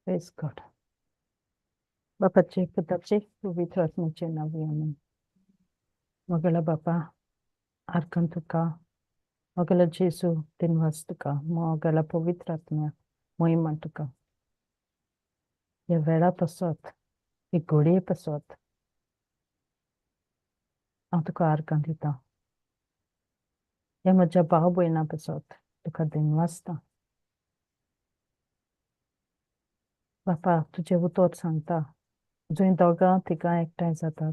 Praise God. बापाचे पुताचे पवित्र आत्म्याचे नांव आमेन. मगला बापा आर्कन तुका, मगला जेजू दिनवास तुका, मगला पवित्र आत्म्या मोहिमा तुका. ह्या वेळा पासत, ही घडये पासत हांव तुका आर्गां दिता. ह्या म्हज्या भाव भयणां पासत तुका दिनवासता. बापा तुजें उतर सांगता, जंय दोगां तिगां एकठांय जातात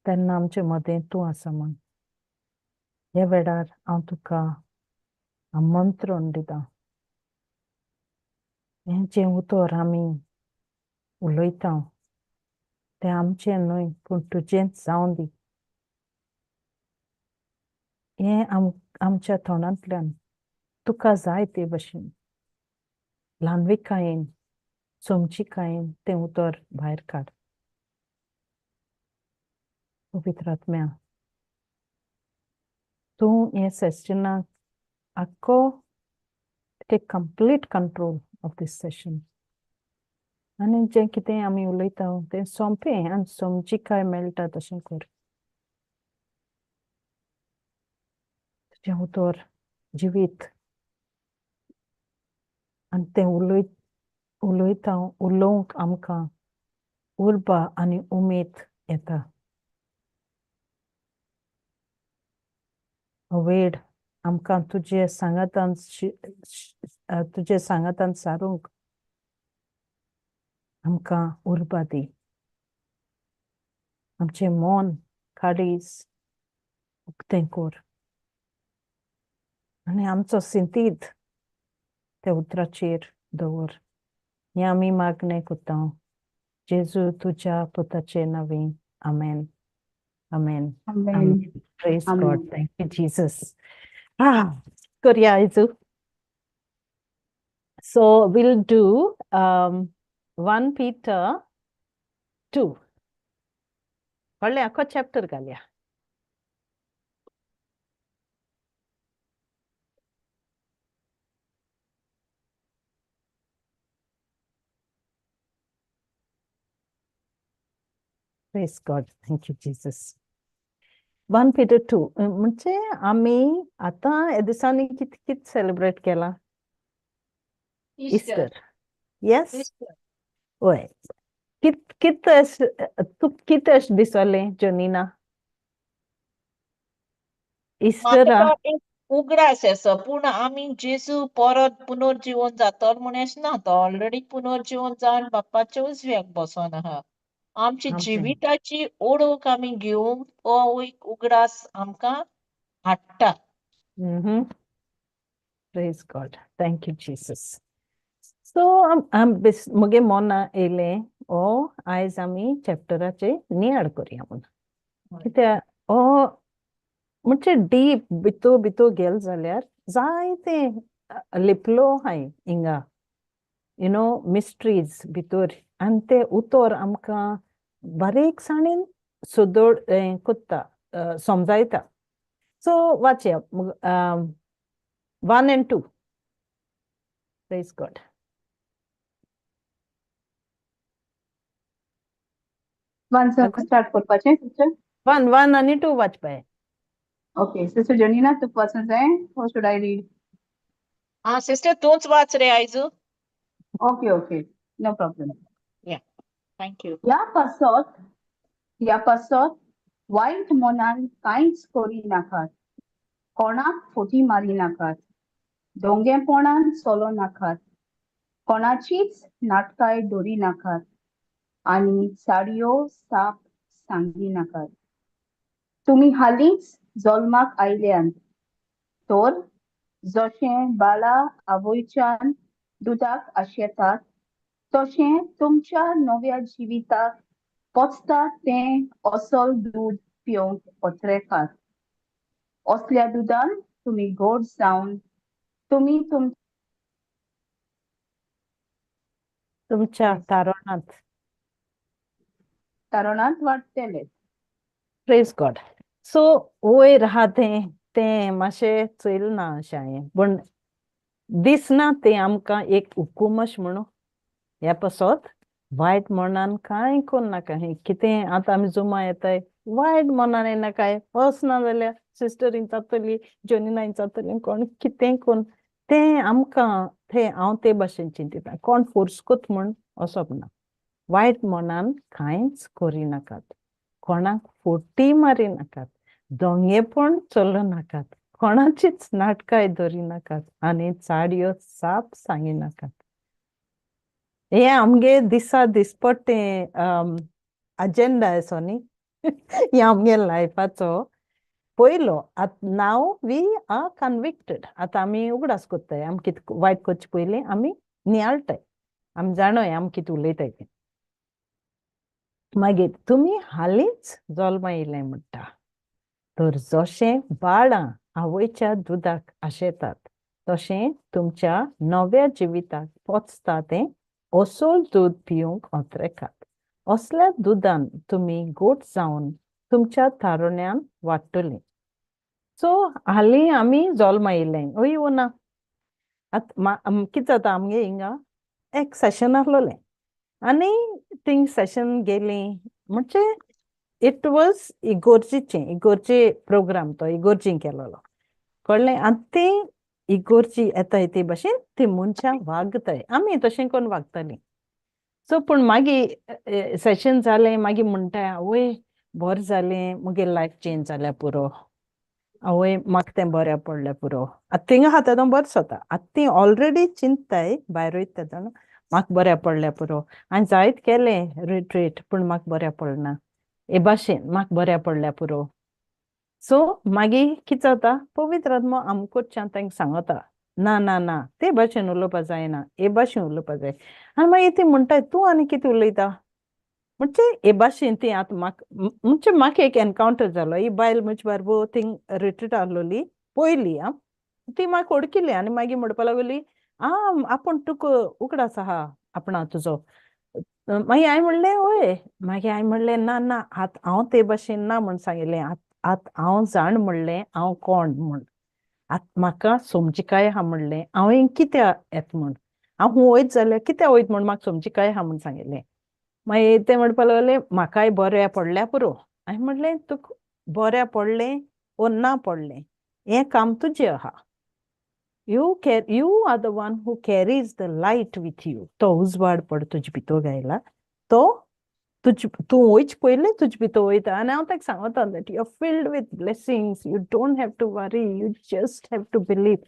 तेन्ना आमचे मदें तूं आसा म्हूण. ह्या वेळार हांव तुका आमंत्रण दिता. हें जें उतर आमी उलयता तें आमचें न्हय पूण तुजेंच जावं दी. हें आमच्या तोंडांतल्यान तुका जाय ते भशेन ल्हानविकायेन समजिकायेन तें उतर भायर काड. पवित्र आत्म्या तूं हें सेशनाक आख्खो take complete control of this session. आनी जें कितें आमी उलयता तें सोंपें आनी समजिकाय मेळटा तशें कर. तुजें उतर जिवीत आनी तें उलयता उलोवंक आमकां उर्बा आनी उमेद येता. वेळ आमकां तुजे सांगातान तुजे सांगातान सारूंक आमकां उर्बा दी. आमचें मन काळीज उक्तें कर आनी आमचो सिंतीद त्या उतराचेर दवर. हें आमी मागणें करता जेजू तुज्या पुताचे नांवी. आमेन. आमेन. Amen. Praise God. Thank you Jesus. करया आयजू. So we'll do 1 Peter 2. कळ्ळें? आख्खो चॅप्टर घालया. Praise God. Thank you, Jesus. 1 Peter 2. म्हणजे आमी आतां ह्या दिसांनी कित कित सेलिब्रेट केलां? इस्टर. येस. वय. कित कित तुका कित अशें दिसलें जोनीना? इस्टरा उगडास आसा पूण आमी जेजू परत पुनर्जीवन जातलो म्हूण अशें ना, तो ऑलरेडी पुनर्जीवन जावन बाप्पाच्या उजव्याक बसोन आहा. आमची जिविताची ओळख आमी घेवंक हो एक उगडास आमकां हाडटा. Praise God. Thank you Jesus. So म्हगे मना येयलें हो आयज आमी चॅप्टराचे नियाळ करया म्हूण. कित्याक हो म्हणजे डीप भितू भितू गेल जाल्यार जायते लिपलो हाय हिंगा, you know, mysteries भितर. आनी ते उतर आमकां बारीकसाणेन सुदोड कोत्ता, समजायता. सो वाचया 1 and 2. Praise God. 1 start करपाचें सिस्टर? 1 आनी 2 वाचपाय. ओके सिस्टर जनीना तुका वाचूंक जाय or should I read? Ah sister तूंच वाच रे आयजू. Okay okay, no problem. Yeah thank you. ह्या पासत वायट मनान कांयच करी नाकात, कोणाक फटी मारी नाकात, दोंगेपणान चलो नाकात, कोणाचीच नाटकाय दवरी नाकात आनी साडयो साप सांगी नाकात. तुमी हालींच जल्माक आयल्यात तर जशें बाळा आवयच्यान दुदाक आशेतात तशें तुमच्या नव्या जिविताक पचता तें असल दूद पिवंक पत्रेकात. असल्या दुदान तुमी गोड जावन तुमी तुमच्या तारणांत तारणांत वाडटले. Praise God. सो वयर आहा तें तें मातशें चोयलें ना अशें हांवें, पूण दिसना तें आमकां एक हुकूम अशें म्हणून. ह्या पासत वायट मनान कांय कोन्नाका. हें कितें आतां आमी जुमा येताय, वायट मनान येनाकाय. वचना जाल्यार सिस्टरीन जातली, जोनिनान जातली, कोण कितें कोण तें आमकां तें हांव ते भाशेन चिंतिता, कोण फोर्स कोत म्हूण वचप ना. वायट मनान कांयच करिनाकात, कोणाक फोटी मारिनाकात, दोंगेपण चलनाकात, कोणाचीच नाटकाय धरिनाकात आनी चाडयो साप सांगिनाकात. हे आमगे दिसा दिसपट्टें अजेंडा आसो न्ही, हे आमगे लायफाचो पयलो. आतां नाव we are convicted. आतां आमी उगडास कोत्ताय, आमी कितें वायट करचे पयलीं आमी नियाळटाय, आमी जाणोय आमी कितें उलयताय तें. मागीर तुमी हालींच जल्मा येयले म्हणटा, तर जशें बाळां आवयच्या दुदाक आशेतात तशें तुमच्या नव्या जिविताक पोचता तें असोल दूद पिवंक ओतरेकात. असल्या दुदान तुमी गोट जावन तुमच्या तारुण्यान वाडटलीं. सो हालीं आमी जल्मा येयले हय वो ना? आतां कितें जाता, आमगे हिंगा एक सेशन आसलोलें आनी थिंग सेशन गेलीं म्हणजे it was इगोर्जीचें, इगोर्जी प्रोग्राम तो इगोर्जीन केलोलो, कळ्ळें? आनी ती इगोर्जी येताय ते भाशेन ती मनशां वागताय, आमी तशें करून वागतालीं. सो पूण मागीर सेशन जालें, मागीर म्हणटाय आवय बरें जालें, मुगे लायफ चेंज जाल्या पुरो, आवय म्हाका तें बऱ्या पडलें पुरो. आतां थिंगा आहा तेदो बरें जाता, आतां ती ऑलरेडी चिंतताय भायर वयता तेदोना म्हाका बऱ्या पडल्या पुरो, हांवें जायत केलें रिट्रीट पूण म्हाका बऱ्या पडना, हे भाशेन म्हाका बऱ्या पडल्या पुरो. सो मागीर कितें जाता, पवित्र आत्मो आमकोच्यान तांकां सांगता ना ना ना ते भाशेन उलोवपा जायना, हे भाशेन उलोवपा जाय. आनी मागीर ती म्हणटाय तूं आनी कितें उलयता म्हणजे हे भाशेन. ती आतां म्हाका म्हणजे म्हाका एक एनकावंटर जालो. ही बायल म्हजे बारबो थिंग रिट्रीट आहलोली पयली, आं ती म्हाका वळखिली आनी मागीर म्हणपा लागली आं आपूण तुका उगडास आहा आपणा तुजो. मागीर हांवें म्हणलें हय. मागीर हांवें म्हणलें ना ना आतां हांव ते भाशेन ना म्हूण सांगिल्लें, आतां आतां हांव जाण म्हणलें हांव कोण म्हूण, आतां म्हाका समजिकाय आहा म्हणलें हांवें कित्याक येता म्हूण, हांव खूंय वयत जाल्यार कित्याक वयत म्हूण म्हाका समजिकाय आहा म्हूण सांगिल्लें. मागीर ते म्हणपा लागले म्हाकाय बऱ्या पडल्या पुरो. हांवें म्हणलें तुका बऱ्या पडलें वो ना पडलें हें काम तुजें आहा. You are the one who carries the light with you. तो उजवाड पड तुजे भितर गायला तो तुज तूं वयचे पयलीं तुजे भितर वयता. आनी हांव ताका सांगता that you are filled with blessings, you don't have to worry, you just have to believe.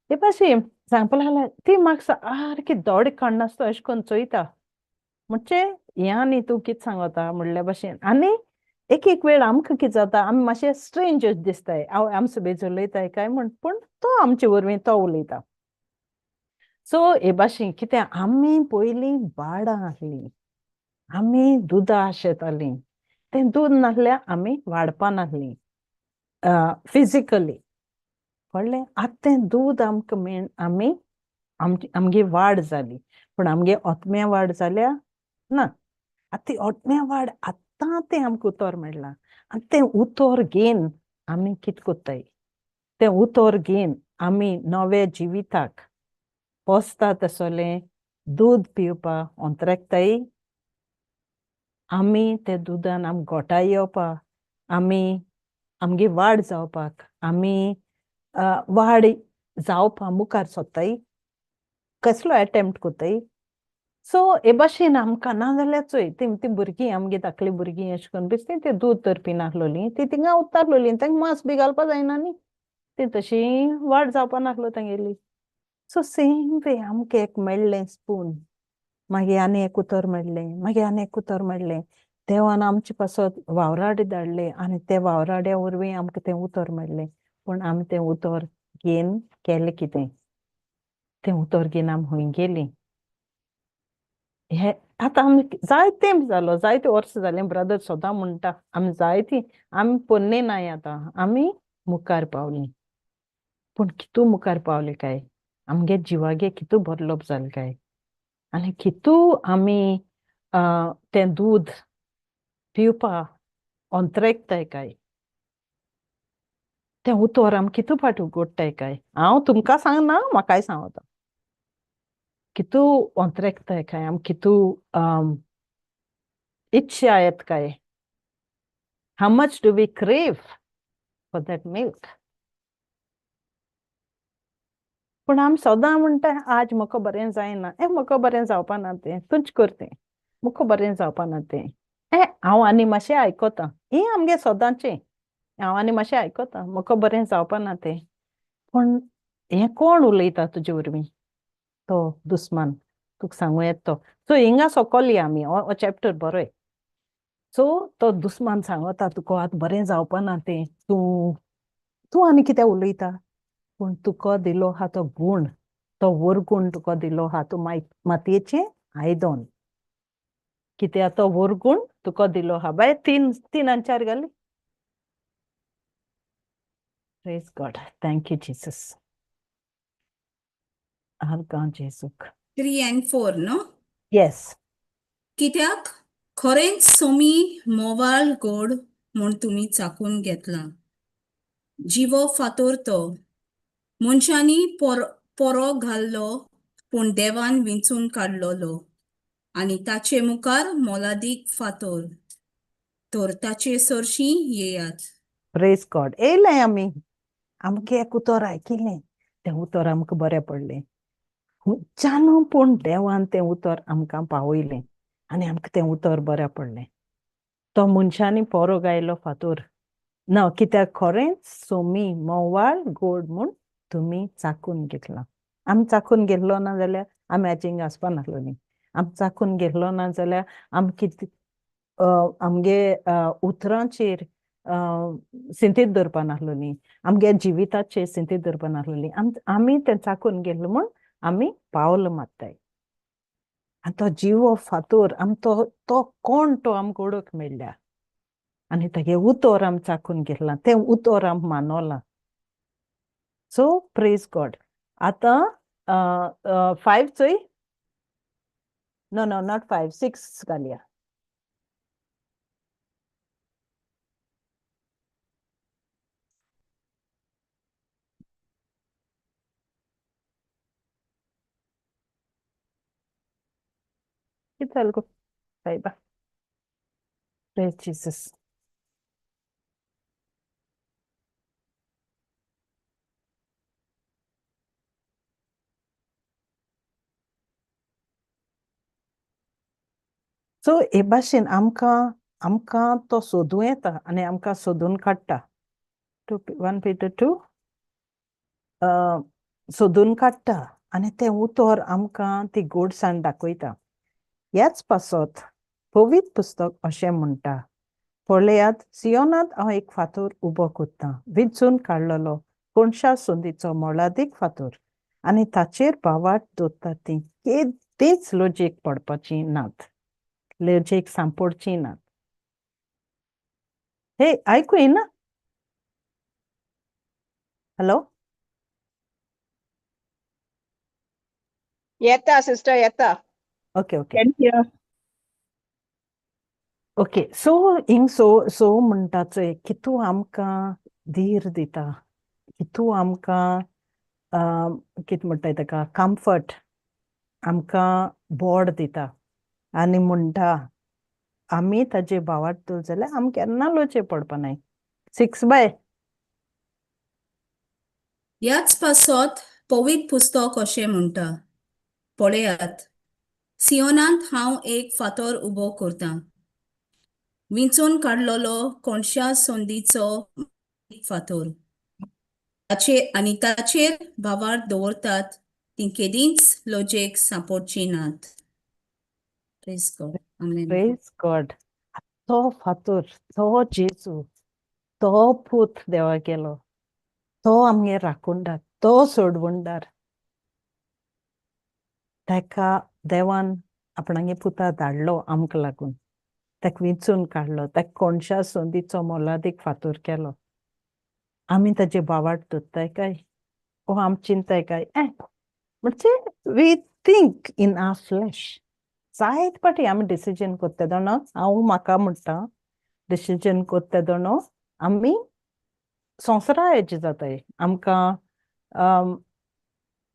हे भाशेन सांगपा लागल्या ती म्हाका सारकी दोळे काडनासतो अशें करून चोयता, म्हणजे हें आनी तूं कितें सांगता म्हणल्या भाशेन. आनी एक एक वेळ आमकां कितें जाता, आमी मातशें स्ट्रेंज दिसताय, हांव आमचे बेज उलयताय काय म्हण, पूण तो आमचे वरवीं तो उलयता. सो हे भाशेन कितें आमी पयलीं बाळां आसलीं, आमी दुदा आशेतालीं, तें दूद नासल्यार आमी वाडपा नासलीं फिजिकली, कळ्ळें? आतां तें दूद आमकां मेळ आमी आमची आमगे वाड जाली, पूण आमगे ओतम्या वाड जाल्या ना. आतां ती ओतम्या वाड आतां तें आमकां उतर मेळ्ळां आनी तें उतर घेवन आमी कितें कोत्ताय, तें उतर घेवन आमी नव्या जिविताक पोसता तसलें दूद पिवपा अंतरेकताय, आमी ते दुदान आम गोठाय येवपा, आमी आमगे वाड जावपाक, आमी वाड जावपा मुखार सोदताय, कसलो एटेम्प्ट कोत्ताय. सो हे भाशेन आमकां नाजाल्यार चोय ती ती भुरगीं आमगे धाकलीं भुरगीं अशें करून बेश्टीं ते दूद तर पिनासलोलीं, ती थिंगा उत्तारलोलीं, तांकां मांस बी घालपा जायना न्ही, ती तशी वाड जावपा नासलो तांगेली. सो सेम वे आमकां एक मेळ्ळें स्पून, मागीर आनी एक उतर मेळ्ळें, मागीर आनी एक उतर मेळ्ळें, देवान आमचे पासत वावराडे धाडले आनी ते वावराड्या वरवीं आमकां तें उतर मेळ्ळें, पूण आमी तें उतर घेवन केलें कितें, तें उतर घेवन आमी खंय गेलीं. हे आतां आमी जायते जालो, जायते वर्सां जालीं ब्रदर सदां म्हणटा आमी जायतीं आमी पोन्ने नाय, आतां आमी मुखार पावलीं, पूण कितू मुखार पावले काय, आमगे जिवागे कितू बदलप जालें काय, आनी कितू आमी तें दूद पिवपा अंतरेकताय काय, तें उतर आमी कितू फाटी उगडटाय काय. हांव तुमकां सांगना, म्हाकाय सांगता. कितू ओंतरेकताय काय, आम कितू इच्छा येत काय. How much do we crave for that milk? पूण आमी सदां म्हणटा आज म्हाका बरें जायना, ए म्हाका बरें जावपा ना तें, तूंच कर तें, म्हाका बरें जावपा ना तें, ए हांव आनी मातशें आयकता, हें आमगे सदांचें, हांव आनी मातशें आयकता, म्हाका बरें जावपा ना तें. पूण हें कोण उलयता तुजे वरवीं? तो दुस्मान तुका सांगू येता तो. सो हिंगा सोकोल या आमी हो चॅप्टर बरोय. सो तो दुस्मान सांगता तुका आतां बरें जावपा ना तें, तूं तूं आनी कितें उलयता, पूण तुका दिलो आहा तो गूण, तो वरगूण तुका दिलो आहा, तूं मातयेचें आयदन. कित्याक तो वरगूण तुका दिलो आहा. बाय 3 3 आनी 4 घाली. Praise God. Thank you Jesus. आर्गां जेजूक. 3 and 4, no? Yes. कित्याक खरेंच सोमी मोवाळ गोड म्हूण तुमी चाकून घेतला. जिवो फातोर तो मनशांनी पोरो घाल्लो, पूण देवान विंचून काडलोलो, आनी ताचे मुखार मोलादीक फातोर, तर ताचे सरशीं येयात. प्रेज गॉड. येयले आमी, आमकां एक उतर आयकिलें, तें उतर आमकां बरें पडलें, खंयच्यानू पूण देवान तें उतर आमकां पावयलें आनी आमकां तें उतर बरें पडलें. तो मनशांनी पोरो गायलो फातोर ना, कित्याक खरेंच सोमी मोवाळ गोड म्हूण तुमी चाकून घेतला. आमी चाकून घेतलो ना जाल्यार आमी आयज हिंगा आसपा नासलो न्ही. आमी चाकून घेतलो ना जाल्यार आमी कितें आमगे उतरांचेर सिंतीत दवरपा नासलो न्ही, आमगे जिविताचेर सिंतीत दवरपा नासलो न्ही. आमी तें चाकून घेतलो म्हूण आमी पावल मारताय. आनी तो जिवो फातोर आम तो कोण तो आमकां ओळख मेळ्ळ्या आनी तागे उतर आमी चाकून घेतलां, तें उतर आम मानवलां. So praise God. आतां 5 चोय, नो नो not 5, 6 घालया. कितें जालें गो सायबा? Praise Jesus. सो हे भाशेन आमकां आमकां तो सोदूं येता आनी आमकां सोदून काडटा. 1 Peter 2 सोदून काडटा आनी तें उतर आमकां ती गोडसाण दाखयता. ह्याच पासत पवित्र पुस्तक अशें म्हणटा, पळयात सियोनांत हांव एक फातोर उबो करतां, विंचून काडलेलो कोणशा संदीचो मोलादीक फातोर, आनी ताचेर भावार्थ दवरतात ती केदींच लजेक पडपाची नात, लजेक सांपडची नात. हे आयकू येना? हॅलो, येता सिस्टर, येता. Okay okay Can hear. Okay. So हिंग सो सो म्हणटा चोय की तूं आमकां धीर दिता, की तूं आमकां कितें म्हणटाय ताका, कम्फर्ट, आमकां बोड दिता आनी म्हणटा आमी ताजे भावार्थ जाल्यार आमी केन्ना लोचे पडपा नाय. 6 बाय. ह्याच पासत पवित्र पुस्तक अशें म्हणटा, पळयात सियोनांत हांव एक फातोर उबो करतां, विंचून काडलेलो कोणशा संदीचो फातोर, ताचेर आनी ताचेर भावार्थ दवरतात ती केदींच लजेक सांपडची नात. Praise God. Amen. Praise God. तो फातोर, तो जेजू, तो पूत देवा गेलो, तो आमगे राखणदार, तो सोडवणदार. ताका देवान आपणागे पुता धाडलो आमकां लागून, ताका विंचून काडलो, ताका कोणशा संदीचो मोलादीक फातोर केलो. आमी ताजे भावार्थ दवरताय काय, ओ आमी चिंताय काय? म्हणजे we think in our flesh. जायत पाटी आमी डिसिजन करता दोणो, हांव म्हाका म्हणटा डिसिजन करता दोणो आमी संवसारा हेजे जाताय, आमकां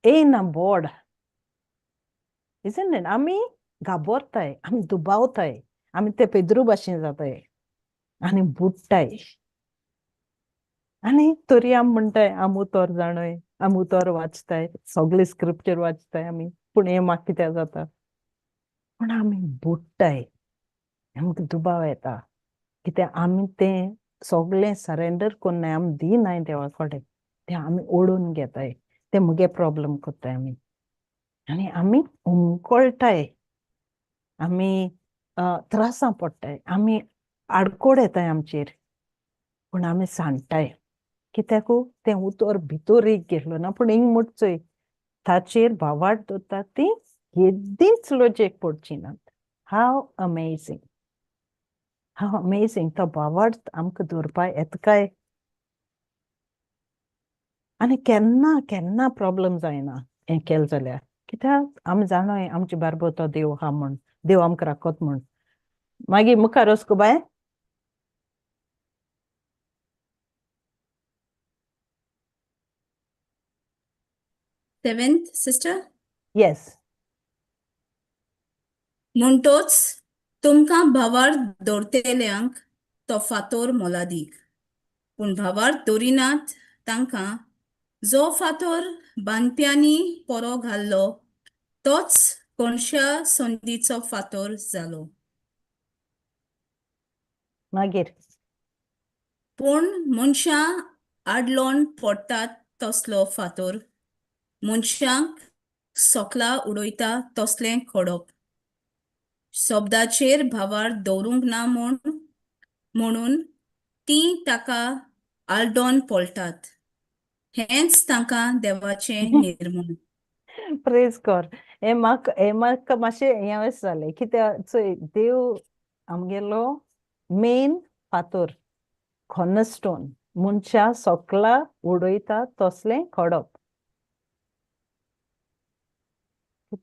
येयना बोड. Isn't it? आमी घाबरताय, आमी दुबावताय, आमी ते पेद्रू भाशेन जाताय आनी बुडटाय. आनी तरी आमी म्हणटाय आम उतर जाणय, आमी उतर वाचताय, सगळे स्क्रिप्चर वाचताय आमी, पूण हें म्हाका कित्याक जाता? पूण आमी बुडटाय, आमकां दुबाव येता कित्याक आमी तें सगळें सरेंडर कोन्नाय, आमी दिनाय देवा कडेन, तें आमी ओडून घेताय, तें मुगे प्रॉब्लम करताय आमी, आनी आमी हुमकळटाय, आमी त्रासां पडटाय, आमी आडकोड येताय आमचेर, पूण आमी सांडटाय कित्याकू तें उतर भितर एक गेलो ना. पूण हिंग मुटचोय ताचेर भावार्थ दवरता ती केदींच लजेक पडची नात. हाव अमेझींग, हाव अमेझींग. तो भावार्थ आमकां दवरपा येता काय? आनी केन्ना केन्ना प्रॉब्लम जायना हें केलें जाल्यार, कित्याक आमी जाणोय आमचे बारबो तो देव आहा म्हूण, देव आमकां राखत म्हूण. मागीर मुखार वच गो बाय. Seventh, sister? Yes. म्हणटोच तुमकां भावार्थ दवरतल्यांक तो फातोर मोलादीक, पूण भावार्थ दवरिनात तांकां जो फातोर बांदप्यांनी पोरो घाल्लो तोच कोणशा संदीचो फातोर जालो. मागीर पूण मनशां आडलोन पडटात तसलो फातोर, मनशांक सोकला उडयता तसलें खडप, शब्दाचेर भावार्थ दवरूंक ना म्हूण म्हणून तीं ताका आलडोन पळटात, हेंच तांकां देवाचें निर्मण. प्रेज कर. हें म्हाका, हें म्हाका मातशें हें अशें जालें कित्याक चोय देव आमगेलो मेन फातोर, कॉर्नरस्टोन, मनशां सोकला उडयता तसलें खडप.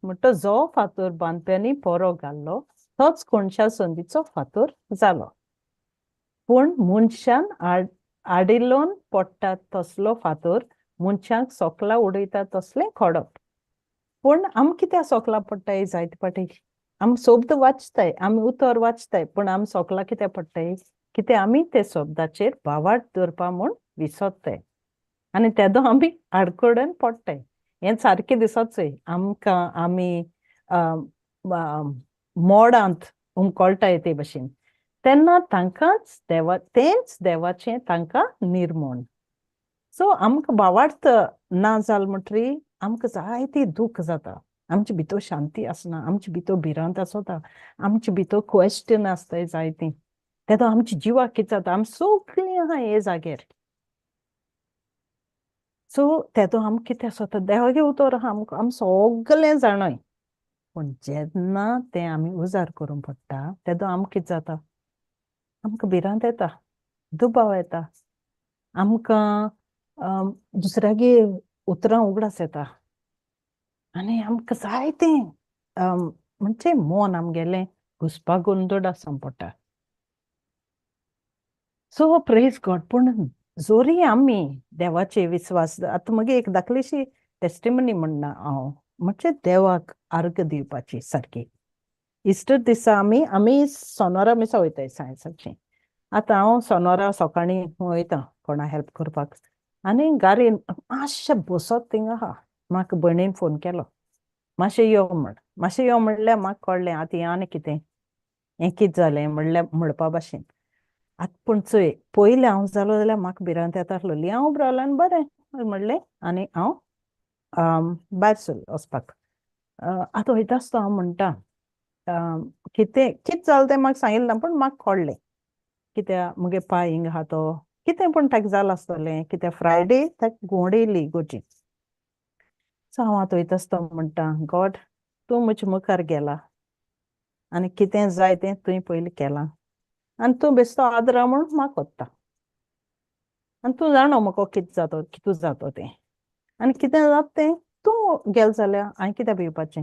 म्हणटा जो फातोर बांदप्यांनी पोरो घाल्लो तोच कोणशा संदीचो फातोर जालो, पूण मनशान आडिल्लोन पडटा तसलो फातोर, मनशांक सोकला उडयता तसलें खडप. पूण आमी कित्याक सोकला पडटाय जायते फावटी? आमी शब्द वाचताय, आमी उतर वाचताय, पूण आमी सोकला कित्याक पडटाय? कित्याक आमी ते शब्दाचेर भावार्थ दवरपा म्हूण विसरताय आनी तेदो आमी आडकडेन पडटाय. हें सारकें दिसत चोय आमकां, आमी मोडांत हुमकळटाय ते भशेन, तेन्ना तांकांच देवा, तेंच देवाचें तांकां निर्मण. सो आमकां भावार्थ ना जाल म्हणटरी आमकां जायती दूख जाता, आमचे भितर शांती आसना, आमचे भितर भिरांत आसता, आमचे भितर क्वेश्चन आसताय जायतीं, तेदो आमच्या जिवाक कितें जाता, आमी सगळीं आहा हे जाग्यार. सो तेदो आमकां कितें आसता, देवागे उतर आहा आमकां, आमी सगळें जाणय, पूण जेन्ना तें आमी उजार करूंक पडटा तेदो आमकां कितें जाता, आमकां भिरांत येता, दुबाव येता, आमकां दुसऱ्यागे उतरां उगडास येता आनी आमकां जायतें म्हणजे मन आमगेलें घुसपा गोंदळ आसूंक पडटा. सो प्रेज गॉड. पूण जोरी आमी देवाचे विस्वास, आतां मगे एक धाकलीशी टेस्टिमनी म्हणना हांव, म्हणजे देवाक आर्ग दिवपाची सारकी. इस्टर दिसा आमी आमी सोनोरा मिसा वयताय सायन्साची. आतां हांव सोनोरा सकाळीं वयता कोणा हेल्प करपाक, आनी गाडयेन मातशें बसत थिंगा आहा, म्हाका भयणीन फोन केलो मातशें यो म्हण. मातशें यो म्हणल्यार म्हाका कळ्ळें आतां हें आनी कितें, हें कितें जालें म्हणल्यार म्हणपा भाशेन. आतां पूण चोय पयलें हांव जालो जाल्यार म्हाका भिरांत येता आसलोली, हांव उबो रावलें आनी बरें म्हणलें आनी हांव भायर सरलें वचपाक. आतां वयता आसतना हांव म्हणटा कितें कितें जालें तें म्हाका सांगिल्लें ना, पूण म्हाका कळ्ळें कित्याक मुगे पांय हिंगा आहा तो कितें पूण ताका जालां आसतलें, कित्याक फ्रायडे ताका घुंवडयली गोजी. सो हांव आतां वयता आसतना म्हणटा, गॉड तूं म्हज्या मुखार गेला आनी कितें जाय तें तुवें पयलीं केलां आनी तूं बेश्टो आदरा म्हूण म्हाका वता आनी तूं जाणो म्हाका कितें जातो कितू जातो तें आनी कितें जाता तें तूं गेल जाल्यार हांवें कित्याक भिवपाचें.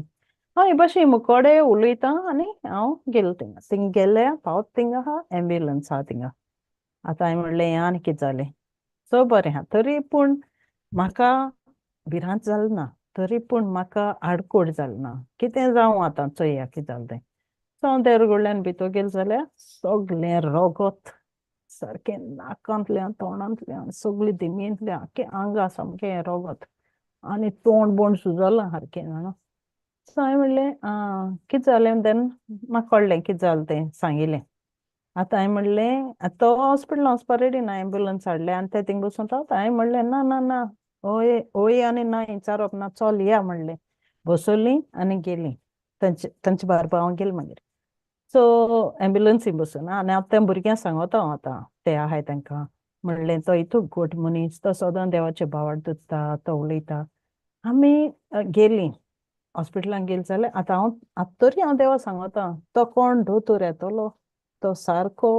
हांव हे भाशेन मुकोडे उलयतां आनी हांव गेल थिंगा, थिंग गेल्या पावत थिंगा आहा एम्ब्युलन्स आहा थिंगा. आतां हांवें म्हणलें हें आनी कितें जालें. सो बरें आहा तरी पूण म्हाका भिरांत जाली ना. तरी पूण म्हाका आडकोड जाल ना. कितें जावं आतां चोया कितें जालें तें. सो हांव देर कडल्यान भितर गेलें जाल्यार सगळें रगत सारकें नाकांतल्यान तोंडांतल्यान सगळें दिमयेंतल्यान आख्खें आंगा सामकें रगत आनी तोंड बोंड सुजलां सारकें जाणा. सो हांवें म्हणलें कितें जालें, देन म्हाका कळ्ळें कितें जालें तें सांगिलें. आतां हांवें म्हणलें तो हॉस्पिटलान वचपा रेडी ना, एम्बुलन्स हाडलें आनी ते थिंग बसून रावता. हांवें म्हणलें ना ना ना, ओय ओय आनी ना विचारप ना, चल या म्हणलें. बसयली आनी गेली तांचे तांचे बारबा हांव गेलें मागीर. सो एम्बुलन्सीन बसून आनी आतां त्या भुरग्यांक सांगता हांव आतां ते आहाय तांकां म्हणलें तो इतू घट मनीस, तो सदां देवाचे भावार्त धरता, तो उलयता. आमी गेलीं हॉस्पिटलान गेलीं जाल्यार आतां हांव आतां तरी हांव देवा सांगता तो कोण दोतोर येतलो तो सारको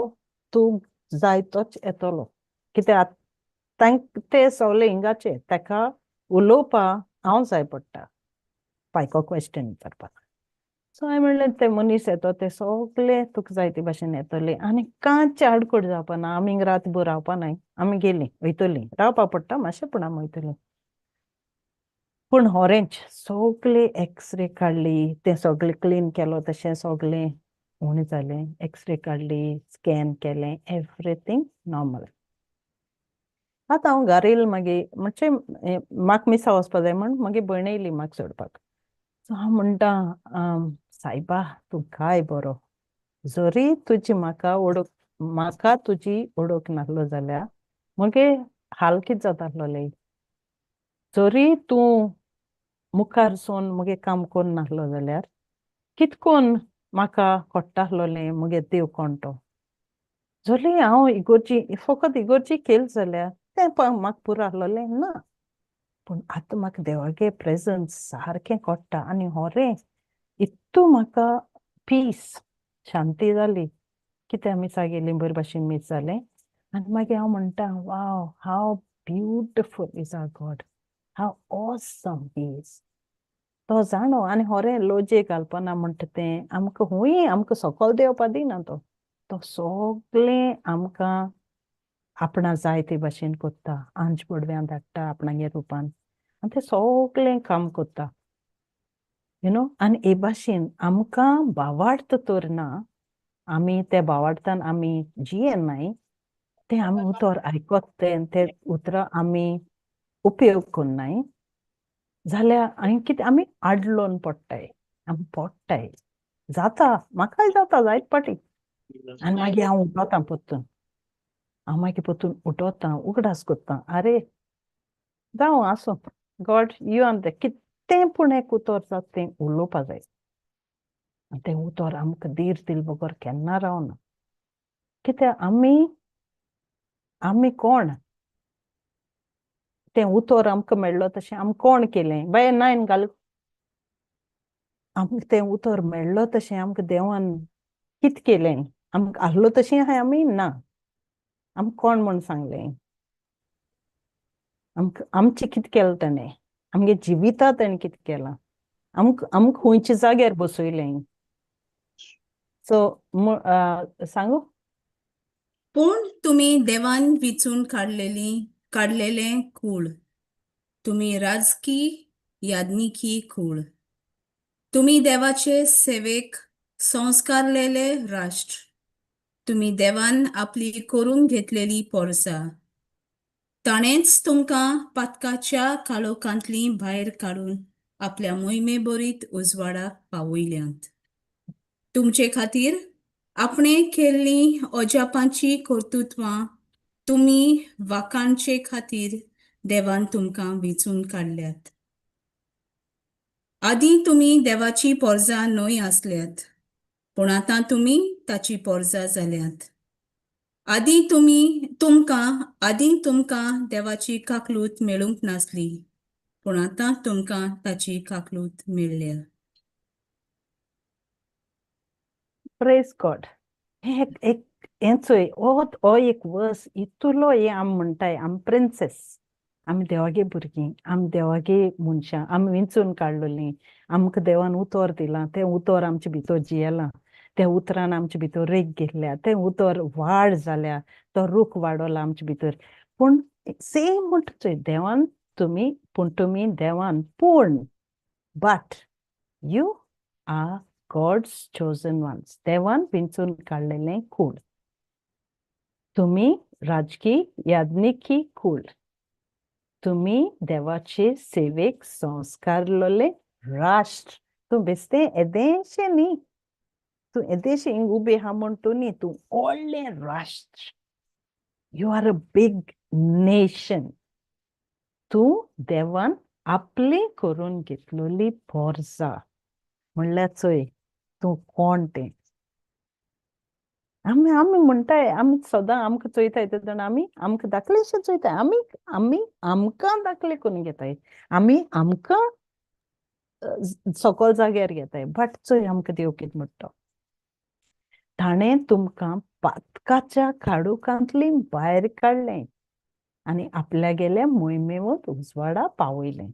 तूं जाय तोच येतलो. कित्याक ते सगळे हिंगाचे ताका उलोवपा हांव जाय पडटा पायको क्वेश्चन विचारपाक. सो हांवें म्हणलें ते मनीस येतो ते सगळे तुका जाय ते भाशेन येतले आनी कांयच आडकोड जावपा ना, आमी रातभर रावपा नाय, आमी गेलीं वयतलीं, रावपा पडटा मातशें पूण आमी वयतलीं. पूण हॉरेंच सगळे एक्सरे काडली, तें सगळें क्लीन केलो तशें सगळें उणें जालें, एक्सरे काडली, स्कॅन केलें, एवरीथींग नॉर्मल. आतां हांव घरा येयलें मागीर म्हणजे म्हाका मिसा वचपा जाय म्हण मागीर भयण येयली म्हाका सोडपाक. सो हांव म्हणटा सायबा तूं काय बरो, जरी तुजी म्हाका वळख म्हाका तुजी वळख नासलो जाल्यार मगे हाल कितें जाता आसलोलें, जरी तूं मुखार सोन मुगे काम करून नासलो जाल्यार कितकोन म्हाका कळटा आसलोलें मुगे देव कोण तो. जरी हांव इगोर्जी फकत इगोर्जी केली जाल्यार तें म्हाका पुरो आसलोलें ना, पूण आतां म्हाका देवागे प्रेजन्स सारकें कळटा आनी होरें इतू म्हाका पीस शांती जाली. कितें मिसा गेलीं बरे भाशेन मीस जालें आनी मागीर हांव म्हणटा wow how beautiful is our God, how awesome he is. तो जाणो आनी होरें लोजे घालपाना म्हणटा तें आमकां हुंय आमकां सकल देंवपा दिना तो, तो सगळें आमकां आपणा जाय ते भाशेन कोत्ता, आंज बडव्यां धाडटा आपणागे रुपान आनी ते सगळें काम कोत्ता you know. आनी हे भाशेन आमकां भावार्थ तर ना, आमी त्या भावार्थान आमी जियेनाय, तें आमी उतर आयकत तें ते उतरां आमी उपयोग करनाय जाल्यार आनी कितें आमी आडलोन पडटाय, आमी पडटाय जाता, म्हाकाय जाता जायत पाटी. आनी मागीर हांव उठोता परतून, हांव मागीर परतून उठोता, उगडास करता, आरे जावं आसूं गॉड you are the, कितें पूण एक उतर जाता तें उलोवपा जाय आनी तें उतर आमकां धीर दिल बगर केन्ना रावना. कित्याक आमी आमी कोण तें उतर आमकां मेळ्ळो तशें आमी कोण केलें बाये नायन घाल, आमकां तें उतर मेळ्ळो तशें आमकां देवान कितें केलें, आमकां आहलो तशें आहाय आमी ना, आमकां कोण म्हूण सांगलें, आमकां आमचें कितें केलें ताणें, आमगे जिविता ताणें कितें केलां, आमकां आमकां खंयच्या जाग्यार बसयलें. सो सांगू. पूण तुमी देवान विचून काडलेलें कूळ, तुमी राजकी याज्ञिकी कूळ, तुमी देवाचे सेवेक संस्कारलेले राष्ट्र, तुमी देवान आपली करून घेतलेली पोरसा, ताणेंच तुमकां पातकाच्या काळोखांतली भायर काडून आपल्या मोहिमे बरीत उजवाडाक पावयल्यांत. तुमचे खातीर आपणे केल्लीं अजापांची कर्तृत्वां तुमी वाखाणचे खातीर देवान तुमकां विचून काडल्यात. आदीं तुमी देवाची पोरसां न्हय आसल्यात, पूण आतां तुमी ताची पोरसां जाल्यात. आदीं तुमकां देवाची काकलूत मेळूंक नासली, पूण आतां तुमकां ताची काकलूत मेळ्ळ्या. प्रेज गॉड. हें एक हें चोय हो एक वर्स इतलो हें आमी म्हणटाय आमी प्रिन्सेस, आमी देवागे भुरगीं, आमी देवागे मनशां, आमी विंचून काडलोलीं, आमकां देवान उतर दिलां, तें उतर आमचे भितर जियेलां, तें उतरान आमचे भितर रेग घेतल्या, तें उतर वाड जाल्या, तो रूख वाडवला आमचे भितर. पूण सेम म्हणटा चोय देवान तुमी पूण तुमी देवान पूण but you are God's chosen ones, देवान विंचून काडलेलें कूळ, तुमी राजकी याज्ञिकी कूळ, तुमी देवाचे सेवेक संस्कारलेले राष्ट्र. तूं बेस्तें येदेंशें न्ही, तूं येदेशें हिंग उबें आहा म्हूण तूं न्ही, तूं व्हडलें राष्ट्र, you are a big nation. तूं देवान आपली करून घेतलेली पोरसा म्हणल्यार चोय तूं कोण तें. आमी आमी म्हणटाय, आमी सदां आमकां चोयताय तेन्ना आमी आमकां धाकलेशें चोयताय, आमी आमी आमकां धाकले करून घेताय, आमी आमकां सकल जाग्यार घेताय. बट चोय आमकां देव कितें म्हणटा, ताणें तुमकां पातकाच्या काडुकांतली भायर काडलें आनी आपल्यागेले मोहिमेवत उजवाडा पावयलें.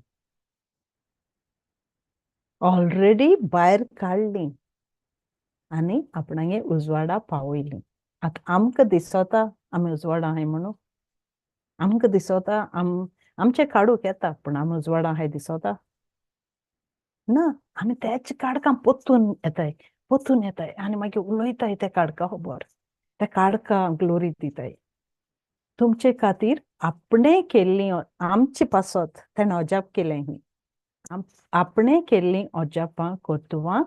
ऑलरेडी भायर काडली आनी आपणागे उजवाडा पावयली. आतां आमकां दिसता आमी उजवाडा आहाय म्हणून, आमकां दिसता आमचें काडूंक येता, पूण आमी उजवाडा आहाय दिसता ना. आमी तेच काडकां पोत्तून येताय, पोत्तून येताय आनी मागीर उलयताय त्या काडका खबर, त्या काडकां ग्लोरी दिताय. तुमचे खातीर आपणे केल्ली आमचे पासत तेणें अजाप केलें ही, आपणे केल्लीं अजापां कर्तुवां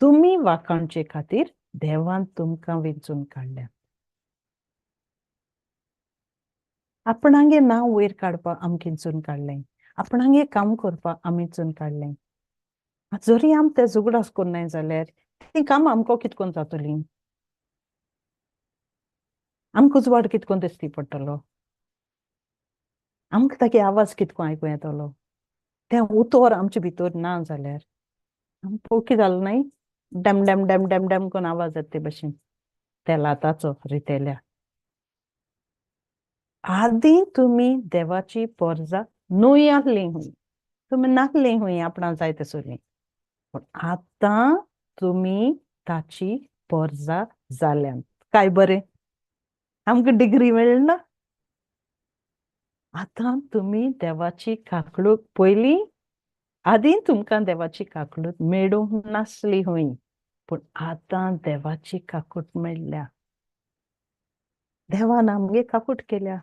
तुमी वाखाणचे खातीर देवान तुमकां वेंचून काडल्या. आपणागे नांव वयर काडपाक आमकां वेंचून काडलें, आपणागे काम करपाक आमी वेंचून काडलें. जरी आम ते जुगडास करनाय जाल्यार तीं कामां आमकां कितकोन जातलीं, आमकां उजवाड कितकोन दिश्टी पडटलो, आमकां तागे आवाज कितको आयकूं येतलो. तें उतर आमचे भितर ना जाल्यार आम पोकी जालो न्हय, dam dam dam dam dam करून आवाज येता ते भशेन त्या लाताचो रितेल्या. आदीं तुमी देवाची पोरजा न्हय आहली हूंय, तुमी नासली हूंय आपणा जाय तसली, पूण आतां तुमी ताची पोरजा जाल्यात. काय बरें, आमकां डिग्री मेळना. आतां तुमी देवाची काकळूक पयलीं, आदीं तुमकां देवाची काकळूक मेळूंक नासली हूंय, पूण आतां देवाची काकूट मेळ्ळ्या. देवान आमगे काकूट केल्या,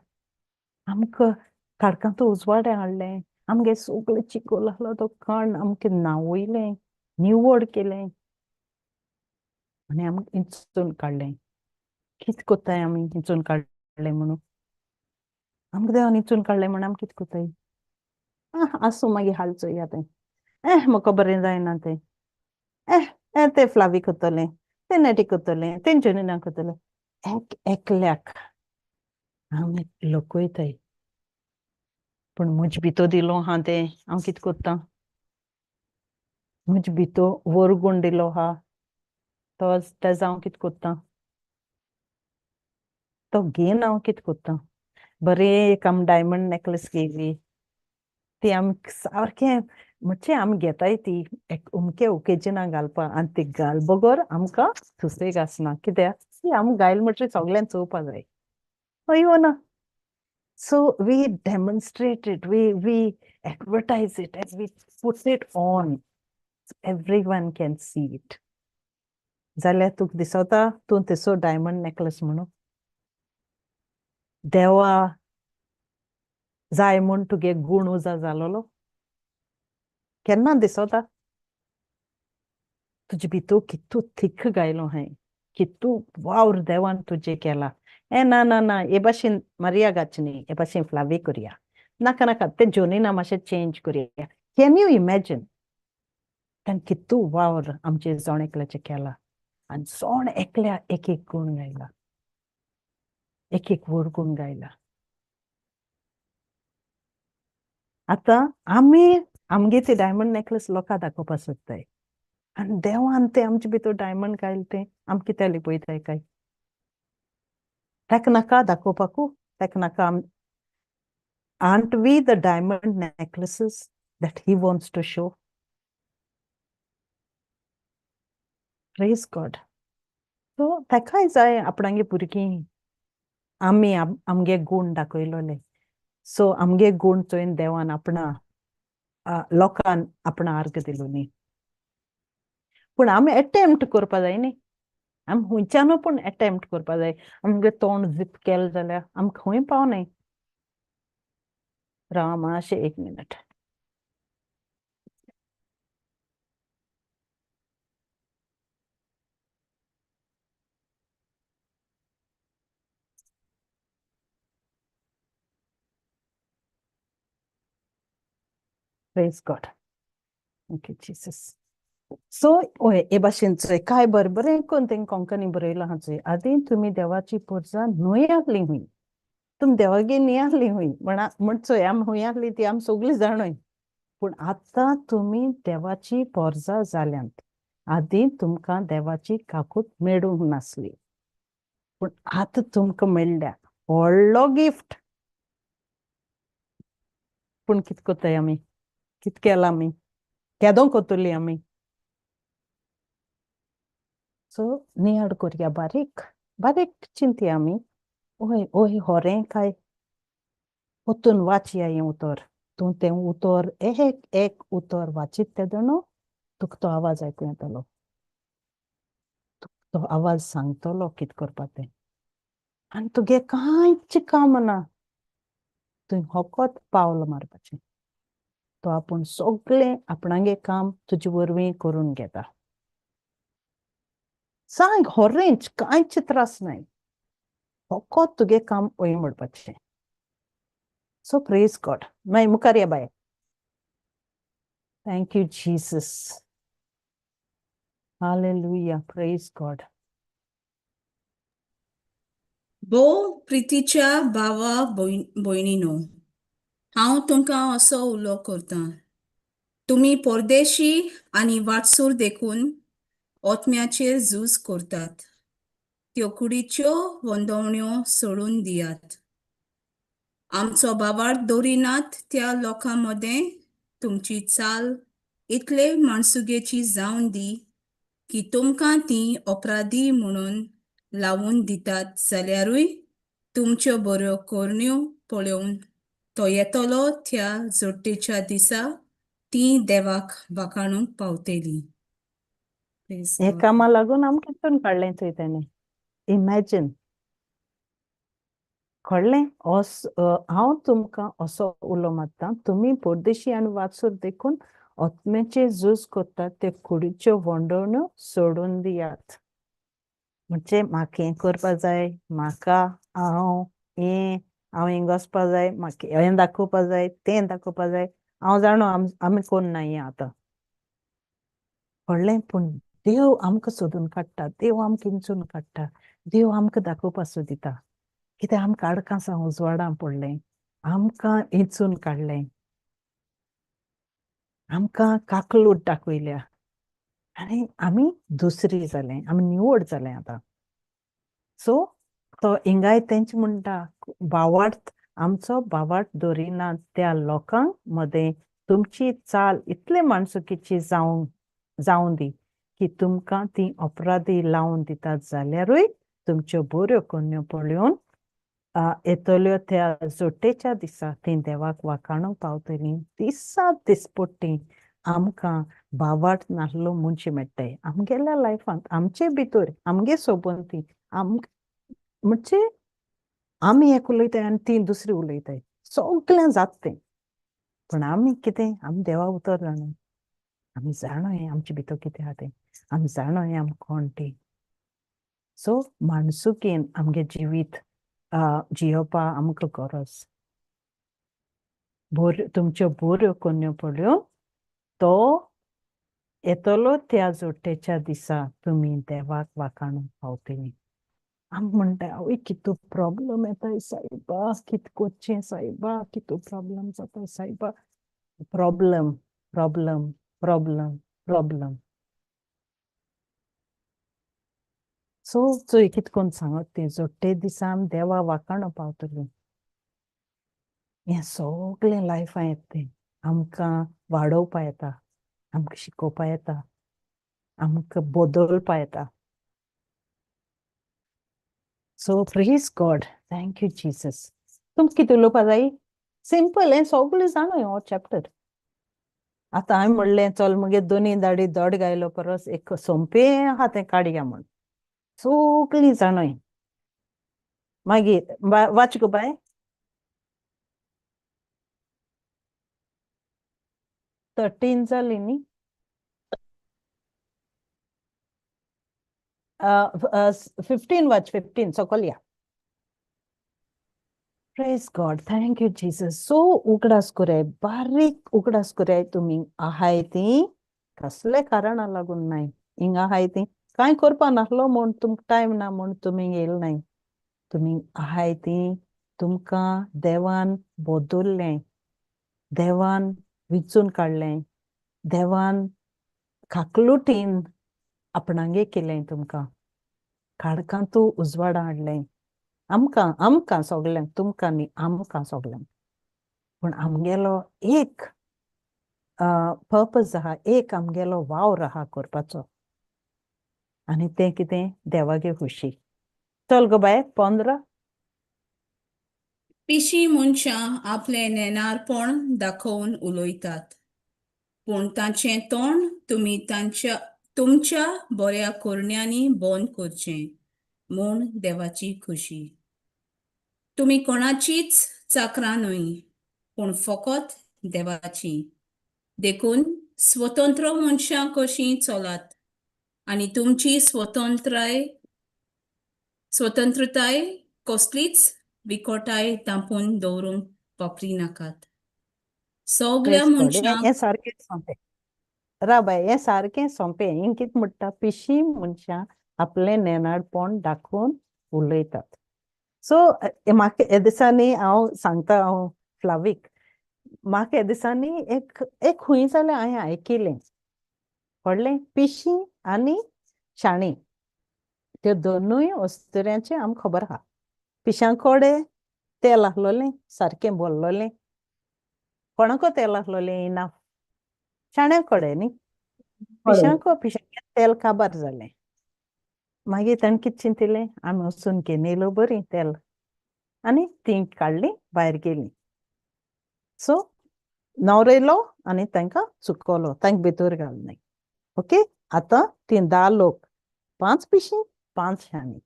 आमकां काडकांत उजवाडे हाडलें, आमगे सगळे चिकोल आसलो तो कण आमकां न्हांवयलें, निवड केलें आनी आमकां इंचून काडलें. कितें कोत्ताय आमी इंचून काडलें म्हणून? आमकां देवान इंचून काडलें म्हणून आमी कितें कोत्ताय? आसूं मागीर हाल चोया तें, म्हाका बरें जायना तें, तें फ्लावी करतलें, तें नेटी करतलें, तें जनिना करतलें. एक एकल्याक आमी लोकयताय, पूण म्हजे भितर दिलो आहा तें हांव कितें करतां? म्हजे भितर वरगूण दिलो आहा तो तेजो हांव कितें करतां? तो घेवन हांव कितें करतां? बरें एक आमी डायमंड नेकलेस घेयली, ती आमी सारकें म्हणजे आमी घेताय ती एक अमके ओकेजनाक घालपाक, आनी ती घाल बगर आमकां सुसेग आसना. कित्याक ती आमी घायल म्हणटकीर सगल्यांक चोवपा जाय, हय वो ना? So we demonstrate it, we advertise it and we put it on, everyone can see it. जाल्यार तुका दिसता तूं तसो डायमंड नेकलेस म्हणून देवा जाय म्हूण तुगे गूण उजा जालोलो केन्ना दिसता? तुजे भितर कितू थिक गायलो हांवें, कितू वावर देवान तुजे केला. ए ना ना ना, हे भाशेन मारिया घालची न्ही, हे भाशेन फ्लावी करया, नाका नाका तें जोनिना मातशें चेंज करया. Can you imagine? ताणें कितू वावर आमचे जण एकल्याचें केला आनी जण एकल्या एक एक गूण गायला, एक एक व्हड गूण गायला. आतां आमी आमगे ते डायमंड नेकलेस लोकांक दाखोवपाक सोदताय आनी देवान ते आमचे भितर डायमंड गायले तें आम कित्याक लिपयताय काय? ताका नाका दाखोवपाकू, ताका नाका. Aren't we the diamond necklaces that he wants to show? Praise God. So ताकाय जाय आपणागे भुरगीं आमी आमगे गूण दाखयलोले. सो आमगे गूण चोयन देवान आपणा लोकान आपणा अर्ग दिलो न्ही, पूण आमी एटेम्प्ट करपा जाय न्ही, आमी खंयच्यानू पूण एटेम्प्ट करपा जाय. आमगे तोंड झिप केलें जाल्यार आमकां खंय पावनाय. राव मातशें एक minute. Praise God. Thank you Jesus. So हय हे भाशेन चोय काय बरें बरें करून तेंकां कोंकणी बरयलां आहा चोय. आदी तुमी देवाची पोरसां न्हय आहली हूंय, तुमी देवागेर न्ही आहली हूंय म्हणा म्हण चोय आमी हूंय आहली ती आमी सगळीं जाणूय, पूण आतां तुमी देवाची पोरसां जाल्यांत. आदी तुमकां देवाची काकूट मेळूंक नासली, पूण आतां तुमकां मेळ्ळ्या व्हडलो गिफ्ट. पूण कितें करताय आमी, कितें केलां आमी, केदो करतली आमी? सो नियाळ करया, बारीक बारीक चिंतया आमी. ओय ओय होरें काय पोत्तून वाचया हें उतर. तूं तें उतर एक एक उतर वाचीत तेदो न्हू तुका तो आवाज आयकूं येतलो, तुका तो आवाज सांगतलो कितें करपा तें. आनी तुगे कांयच काम ना, तुवें फकत पावल मारपाचें. तो आपूण सगळें आपणागे काम तुजे वरवीं करून घेता. सांग होरेंच कांयच त्रास नाय, फकत तुगे काम वय म्हणपाचें. सो प्रेज गॉड. मागीर मुखार या बाय. Thank you Jesus. Hallelujah. Praise God. भोव प्रितीच्या भावा भयणीनो, हांव तुमकां असो उलो करतां, तुमी परदेशी आनी वाटसूर देखून ओतम्याचेर झूज करतात, त्यो कुडीच्यो वंदवण्यो सोडून दियात. आमचो भावार्थ दवरिनात त्या लोकां मदें तुमची चाल इतले माणसुगेची जावन दी की तुमकां ती अपराधी म्हणून लावून दितात जाल्यारूय तुमच्यो बऱ्यो करण्यो पळोवन तो येतलो त्या जोडटेच्या दिसा ती देवाक वाखाणूंक पावतली. हे कामा लागून आमकां कितून काडलें चोय तेणें. इमॅजीन कळ्ळें? हांव तुमकां असो उलो मारता, तुमी परदेशी आनी वाचूर देखून आत्म्याचे झूज करतात ते कुडीच्यो वंडवण्यो सोडून दियात. म्हणजे म्हाका हें करपा जाय, म्हाका हांव हें हांव हिंग वचपा जाय, म्हाका हें दाखोवपा जाय, तें दाखोवपा जाय. हांव जाणो आमी कोण ना हें आतां कळ्ळें? पूण देव आमकां सोदून काडटा, देव आमकां इंचून काडटा, देव आमकां दाखोवपा सोदिता. कित्याक आमकां आडकासां उजवाडां पडलें, आमकां इंचून काडलें, आमकां काकलूट दाखयल्या आनी आमी दुसरी जालें, आमी निवड जालें आतां. सो तो हिंगाय तेंच म्हणटा, भावार्थ आमचो भावार्थ दवरिना त्या लोकांक मदें तुमची चाल इतले माणसुकीची जावं दी की तुमकां ती अपराधी लावन दितात जाल्यारूय तुमच्यो बऱ्यो करण्यो पळोवन येतल्यो त्या जोटेच्या दिसा ती देवाक वाखाणूंक पावतलीं. दिसा दिसपट्टी आमकां भावार्थ नासलो मनशां मेळटाय आमगेल्या लायफांत, आमचे भितर, आमगे सोबंती. म्हणजे आमी एक उलयताय आनी ती दुसरी उलयताय, सगळें जाता तें. पूण आमी कितें, आमी देवा उतर जाणा, आमी जाणो हें आमचे भितर कितें आहा तें, आमी जाणो हें आमी कोण ती. सो माणसुकेन आमगे जिवीत जियोवपा आमकां गरज. बऱ्यो तुमच्यो बऱ्यो करण्यो पळोवन तो येतलो त्या जोडटेच्या दिसा तुमी देवाक वाखाणूंक पावतलीं. आमी म्हणटा आवय कितू प्रॉब्लम येताय सायबा, कित करचें सायबा, कितू प्रॉब्लम जाता सायबा. Problem problem problem problem. So चोय कित कोन्न सांगत तें, जोडटे दिसा आमी देवा वाखाणो पावतलीं. हें सगळें लायफां येता तें आमकां वाडोवपा येता, आमकां शिकोवपा येता, आमकां बदलपा येता. So praise God. Thank you Jesus. तुमकां कितें उलोवपा जाय? सिंपल हें सगळें जाणूय हो चॅप्टर. आतां हांवें म्हणलें चल मगे दोनी दाडी दोड गायलो परस एक सोंपें आहा तें काडया म्हूण. सगळीं जाणूय. मागीर वाच गो बाय. 13 जाली न्ही. 15 वाच, 15 सकयल या. Praise God, thank you Jesus. So उगडास कराय, बारीक उगडास कराय तुमी आहाय ती कसले कारणां लागून नाय हिंगा आहाय ती कांय करपा नासलो म्हूण तुमकां टायम ना म्हूण तुमी येयल नाय. तुमी आहाय ती तुमकां देवान बदल्लें, देवान विचून काडलें, देवान काकलुटीन आपणागे केलें, तुमकां काळखांतू उजवाडा हाडलें. आमकां आमकां सगल्यांक, तुमकां न्ही, आमकां सगल्यांक. पूण आमगेलो एक पर्पज आहा, एक आमगेलो वावर आहा करपाचो, आनी तें कितें? देवागे खुशी. चल गो बाय 15. पिशी मनशां आपलें नेणारपण दाखोवन उलयतात, पूण तांचें तोंड तुमी तांच्या तुमच्या बऱ्या करण्यांनी बंद करचें म्हूण देवाची खुशी. तुमी कोणाचीच चाकरां न्हय, पूण फकत देवाची. देखून स्वतंत्र मनशां कशीं चलात आनी तुमची स्वतंत्रताय कसलीच विकोटाय धांपून दवरूंक वापरिनाकात. सगळ्या Praise God. मनशांक हें सारकें सोंपें राबाय, हें सारकें सोंपें. हिंग कितें म्हणटा, पिशी मनशां आपलें नेणारपण दाखोवन उलयतात. सो म्हाका हे दिसांनी हांव सांगता, हांव फ्लावीक, म्हाका हे दिसांनी एक एक खंय जाल्यार हांवें आयकिलें, कळ्ळें? पिशी आनी शाणी त्यो दोनूय वस्तुऱ्यांचें आमकां खबर आहा. पिशां कडेन तेल आसलोलें, सारकें बोल्लोलें. कोणाको तेल आसलोलें इनाफ? शाण्या कडेन न्ही. पिशांको पिशांक तेल काबार जालें. मागीर ताणें कितें चिंतिलें, आमी वचून घेवन येयलो बरीं तेल, आनी तीं काडलीं भायर गेलीं. सो न्हवरो येयलो आनी तांकां चुकलो, तांकां भितर घालनाय. ओके, आतां तीं 10 लोक, 5 पिशीं 5 शाणी.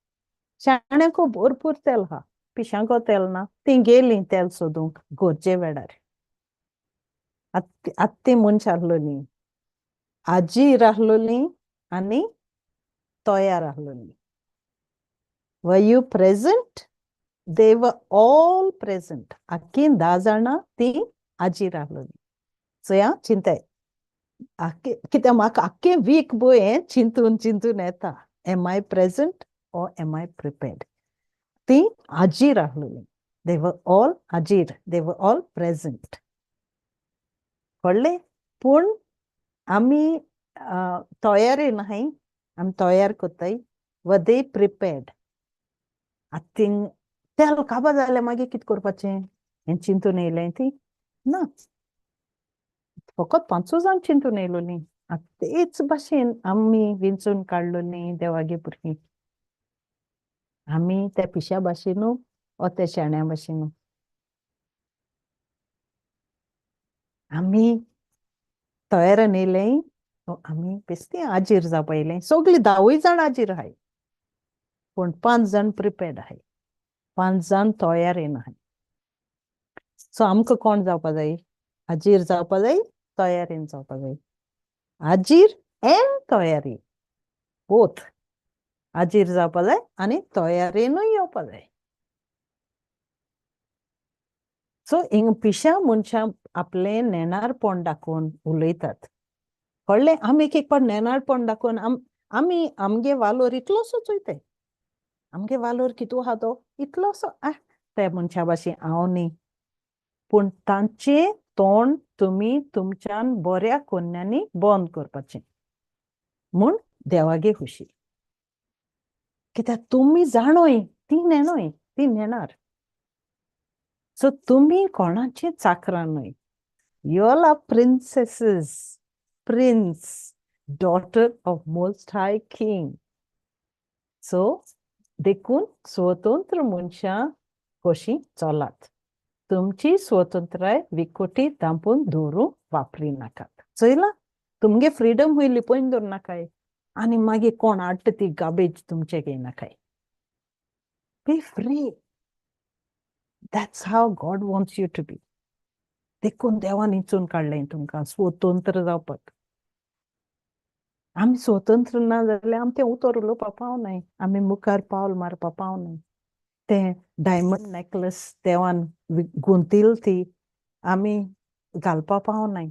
शाण्याको भरपूर तेल आहा, पिशांको तेल ना. तीं गेलीं तेल सोदूंक गरजे वेळार. आतां तीं मनशां आसलोलीं, आजी आसलोली आनी तयार आसलोली. Were you present? They were all present. आख्खी 10 जाणां ती आजी आसलोली. चोया चिंताय कित्याक म्हाका आख्खें वीक बोय हें चिंतून चिंतून येता, am I present or am I prepared? ती आजीर आसलोली. They were all आजीर, they were all present. कळ्ळें? पूण आमी तयारी नाय, आमी तयार करताय. वर दे प्रिपेर्ड? आतां तेल काबार जालें, मागीर कितें करपाचें हें चिंतून येयलें ती ना. फकत 5 जाण चिंतून येयलोलीं. आतां तेच भाशेन आमी विंचून काडलोलीं देवागे भुरगीं. आमी त्या पिश्या भाशेनू ओ त्या शाण्या भाशेनू आमी तयार येयलें, आमी बेस्ती आजीर जावपा येयलें. सगळीं 10 जाण आजीर आहाय, पूण 5 जाण प्रिपेर्ड आहाय, 5 जाण तयार येना. सो आमकां कोण जावपा जाय? आजीर जावपा जाय, तयारेन जावपा जाय. आजीर एंड तयारी, बोथ. आजीर जावपा जाय आनी तयारेनूय येवपा जाय. सो हिंग पिश्या मनशां आपलें नेणारपण दाखोवन उलयतात. कळ्ळें? आमी एक एक पाट नेणारपण दाखोवन आमी आमगे वालोर इतलोसो चोयताय, आमगे वालोर कितू आहा तो इतलोसो, ते मनशा भाशेन हांव न्ही. पूण तांचें तोंड तुमी तुमच्यान बऱ्या कोन्यांनी बंद करपाचें म्हूण देवागे खुशी. कित्याक तुमी जाणोय, ती नेणोय, ती नेणार. सो तुमी कोणाची चाकरां न्हय. You all are princesses, prince, daughter of most high king. So देखून स्वतंत्र मनशां कशीं चलात. तुमची स्वतंत्राय विकोटी दांपून दवरूंक वापरी नाकात. चोयला, तुमगे फ्रिडम हुंय लिपोवन दवरनाकाय आनी मागीर कोण हाडटा ती गार्बेज तुमचे घेयनाकाय. Be free. That's how God wants you to be. देखून देवान इंचून काडलें तुमकां स्वतंत्र जावपाक. आमी स्वतंत्र ना जाल्यार आमी तें उतर उलोवपा पावनाय, आमी मुखार पावल मारपा पावनाय. तें डायमंड नेकलेस देवान गुंतील ती आमी घालपा पावनाय,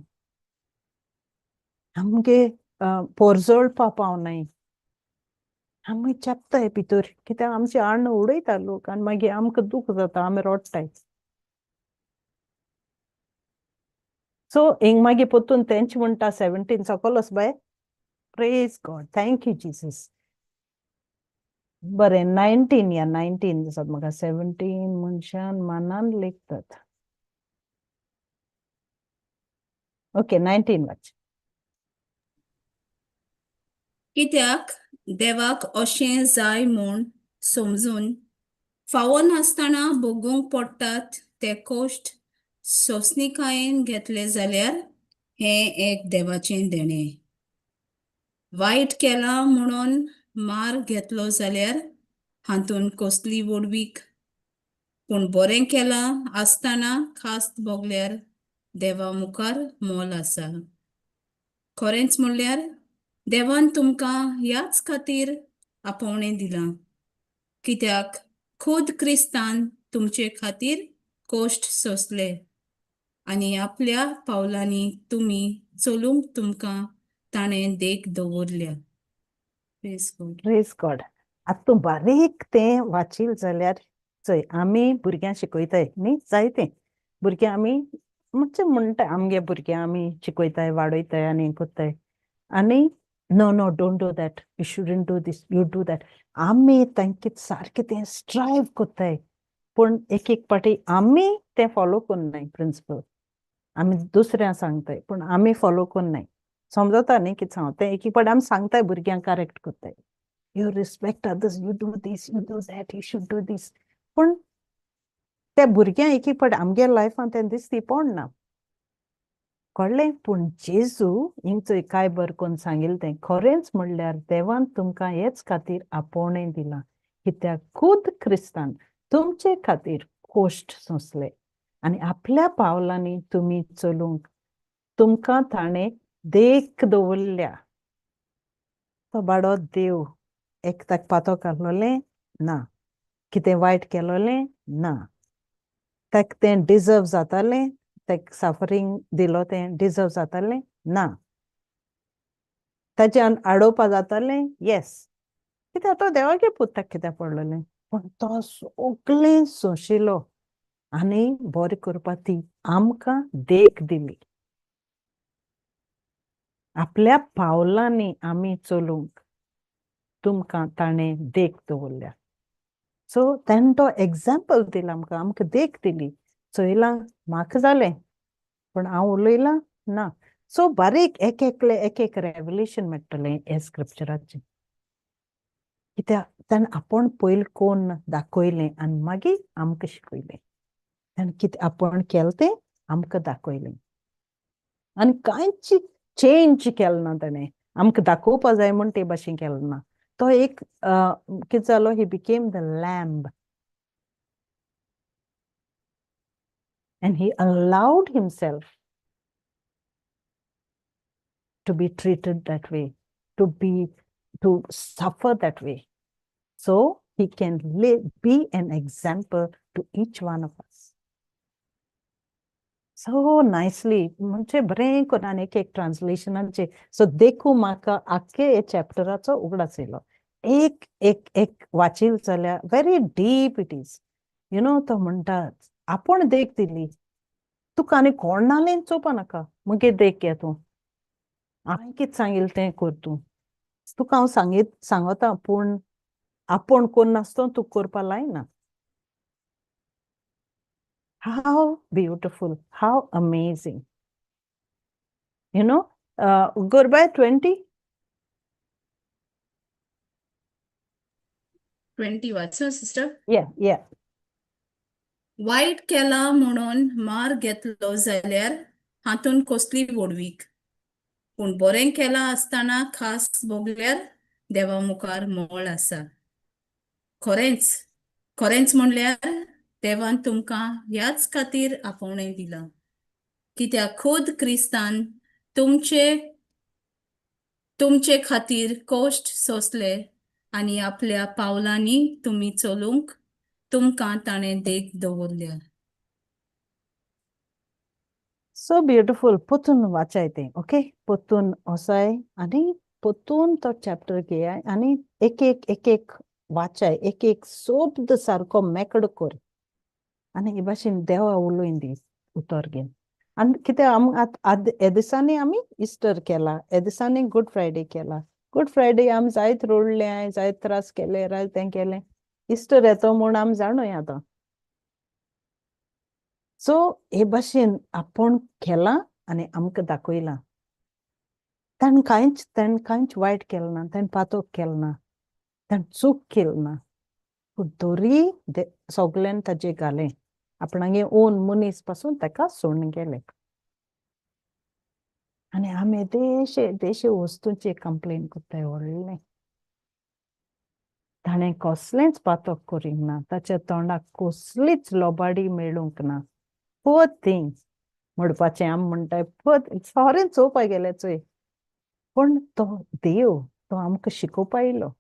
आमगे पोरजळपा पावनाय. आमी चेपताय भितर, कित्याक आमचे अन्न उडयता लोक आनी मागीर आमकां दूख जाता, आमी रोडटाय. सो हिंग मागीर परतून तेंच म्हणटा 17 सकलस बाय. Praise God, thank you Jesus. बरें, 19 या 19 दिसत म्हाका, 17 मनशान मानान लेखतात. ओके, 19 वाच. कित्याक देवाक अशें जाय म्हूण समजून फावो नासतना भोगूंक पडटात ते कश्ट सोंसणीकायेन घेतले जाल्यार हें एक देवाचें देणें. वायट केलां म्हणून मार घेतलो जाल्यार हातूंत कसली व्हडवीक, पूण बरें केलां आसतना खास्त भोगल्यार देवा मुखार मोल आसा. खरेंच म्हणल्यार देवान तुमकां ह्याच खातीर आपोवणें दिलां, कित्याक खुद क्रिस्तान तुमचे खातीर कश्ट सोंसले आनी आपल्या पावलांनी तुमी चलूंक तुमकां ताणें देख दवरल्या. Praise God. Praise God. आतां तूं बारीक तें वाचील जाल्यार चोय, आमी भुरग्यांक शिकयताय न्ही, जायतें भुरग्यां आमी म्हणजे म्हणटा आमगे भुरग्यां आमी शिकयताय, वाडयताय आनी हें करताय आनी no no don't do that, you shouldn't do this, you do that. आमी तांकां सारकें तें स्ट्रायव करताय, पूण एक एक पाटी आमी तें फॉलो करनाय प्रिंसिपल. आमी दुसऱ्यांक सांगताय पूण आमी फॉलो करनाय. समजता न्ही कितें सांग तें? एक एक पाटी आमी सांगताय भुरग्यांक करेक्ट करताय, you respect others, you do this, you do that, you should do this. पूण त्या भुरग्यांक एक एक पाटी आमगे लायफान तें दिसती पडना, कळ्ळें? पूण जेजू हिंग चोय काय बरें करून सांगिल्लें तें, खरेंच म्हणल्यार देवान तुमकां हेच खातीर आपोवणें दिलां, कित्याक खुद क्रिस्तान तुमचे खातीर कोश्ट सोंसले आनी आपल्या पावलांनी तुमी चलूंक तुमकां ताणें देख दवरल्या. तो बाडो देव एक ताका पातो घातलोलें ना, कितें वायट केलोलें ना, ताका तें डिजर्व जातालें, ताका सफरींग दिलो तें डिजर्व जातालें ना, ताच्यान आडोवपा जातालें येस, कित्याक तो देवागे पूत, ताका कित्याक पडलोलें, पूण तो सगळें सोंशिलो आनी बरें करपा ती आमकां देख दिली. आपल्या पावलांनी आमी चलूंक तुमकां ताणें देख दवरल्या. सो ताणें तो एग्जाम्पल दिला आमकां, आमकां देख दिली. चोयलां म्हाका जालें पूण हांव उलयलां ना. सो बारीक एक एकले एक एक रेवलेशन मेळटलें हे स्क्रिप्चराचें, कित्याक ताणें आपूण पयलीं कोण दाखयलें आनी मागीर आमकां शिकयलें. ताणें कितें आपूण केलें तें आमकां दाखयलें आनी कांयच चेंज केलें ना ताणें, आमकां दाखोवपा जाय म्हूण ते भाशेन केलें ना. तो एक कितें जालो, he became the lamb and he allowed himself to be treated that way, to suffer that way, so he can be an example to each one of us. So nicely, म्हणजे बरें करून आनी एक एक ट्रान्सलेशनाचे. सो देखू म्हाका आख्खे हे चॅप्टराचो उगडास येयलो. एक एक एक वाचील जाल्यार very deep it is, you know. तो म्हणटा आपूण देख दिली तुका आनी कोणालें चोवपा नाका, मगीर देख घे तूं, हांवें कितें सांगिल्लें तें कर तूं, तुका हांव सांगता पूण आपूण कोन्न नासतना तूं करपा लायना. How beautiful, how amazing. You know, Gurbai 20? 20 वाचो sister. Yeah, yeah. वायट केलां म्हणून मार घेतलो जाल्यार हातूंत कसली व्हडवीक? पूण बरें केलां आसतना खास भोगल्यार देवा मुखार मोल आसा. खरेंच खरेंच म्हणल्यार देवान तुमकां ह्याच खातीर आपोवणें दिलां, कित्याक खुद क्रिस्तान तुमचे तुमचे खातीर कश्ट सोंसले आनी आपल्या पावलांनी तुमी चलूंक तुमकां ताणें देख दवरल्या. So beautiful. पोतून वाचाय तें, ओके? पोतून वसाय आनी पोतून तो चॅप्टर घेयाय आनी एक एक एक एक वाचाय, एक एक शब्द सारको मेकळो कर आनी हे भाशेन देवा उलोवन दी उतर घेवन. आनी कित्याक आम आतां हे दिसांनी आमी इस्टर केला, हे दिसांनी गुड फ्रायडे केला. गुड फ्रायडे आमी जायत रोडले, जायत त्रास केले, तें केलें. इस्टर येतो म्हूण आमी जाणूय आतां. सो हे भाशेन आपूण केलां आनी आमकां दाखयलां. ताणें कांयच वायट केलें ना, ताणें पातोक केलें ना, ताणें चूक केली ना, पूण तरी सगल्यान ताजें घालें, आपणागे ओन मनीस पासून ताका सोडून गेले. आनी आमी देशे देशे वस्तूंचे कंप्लेन करताय व्हडलें. ताणें कसलेंच पातक करींक ना, ताच्या तोंडाक कसलीच लोबाडी मेळूंक ना. पुअर थिंग म्हणपाचें आमी म्हणटाय, पुअर खरें चोवपाक गेल्यार चोय, पूण तो देव तो आमकां शिकोवपा येयलो.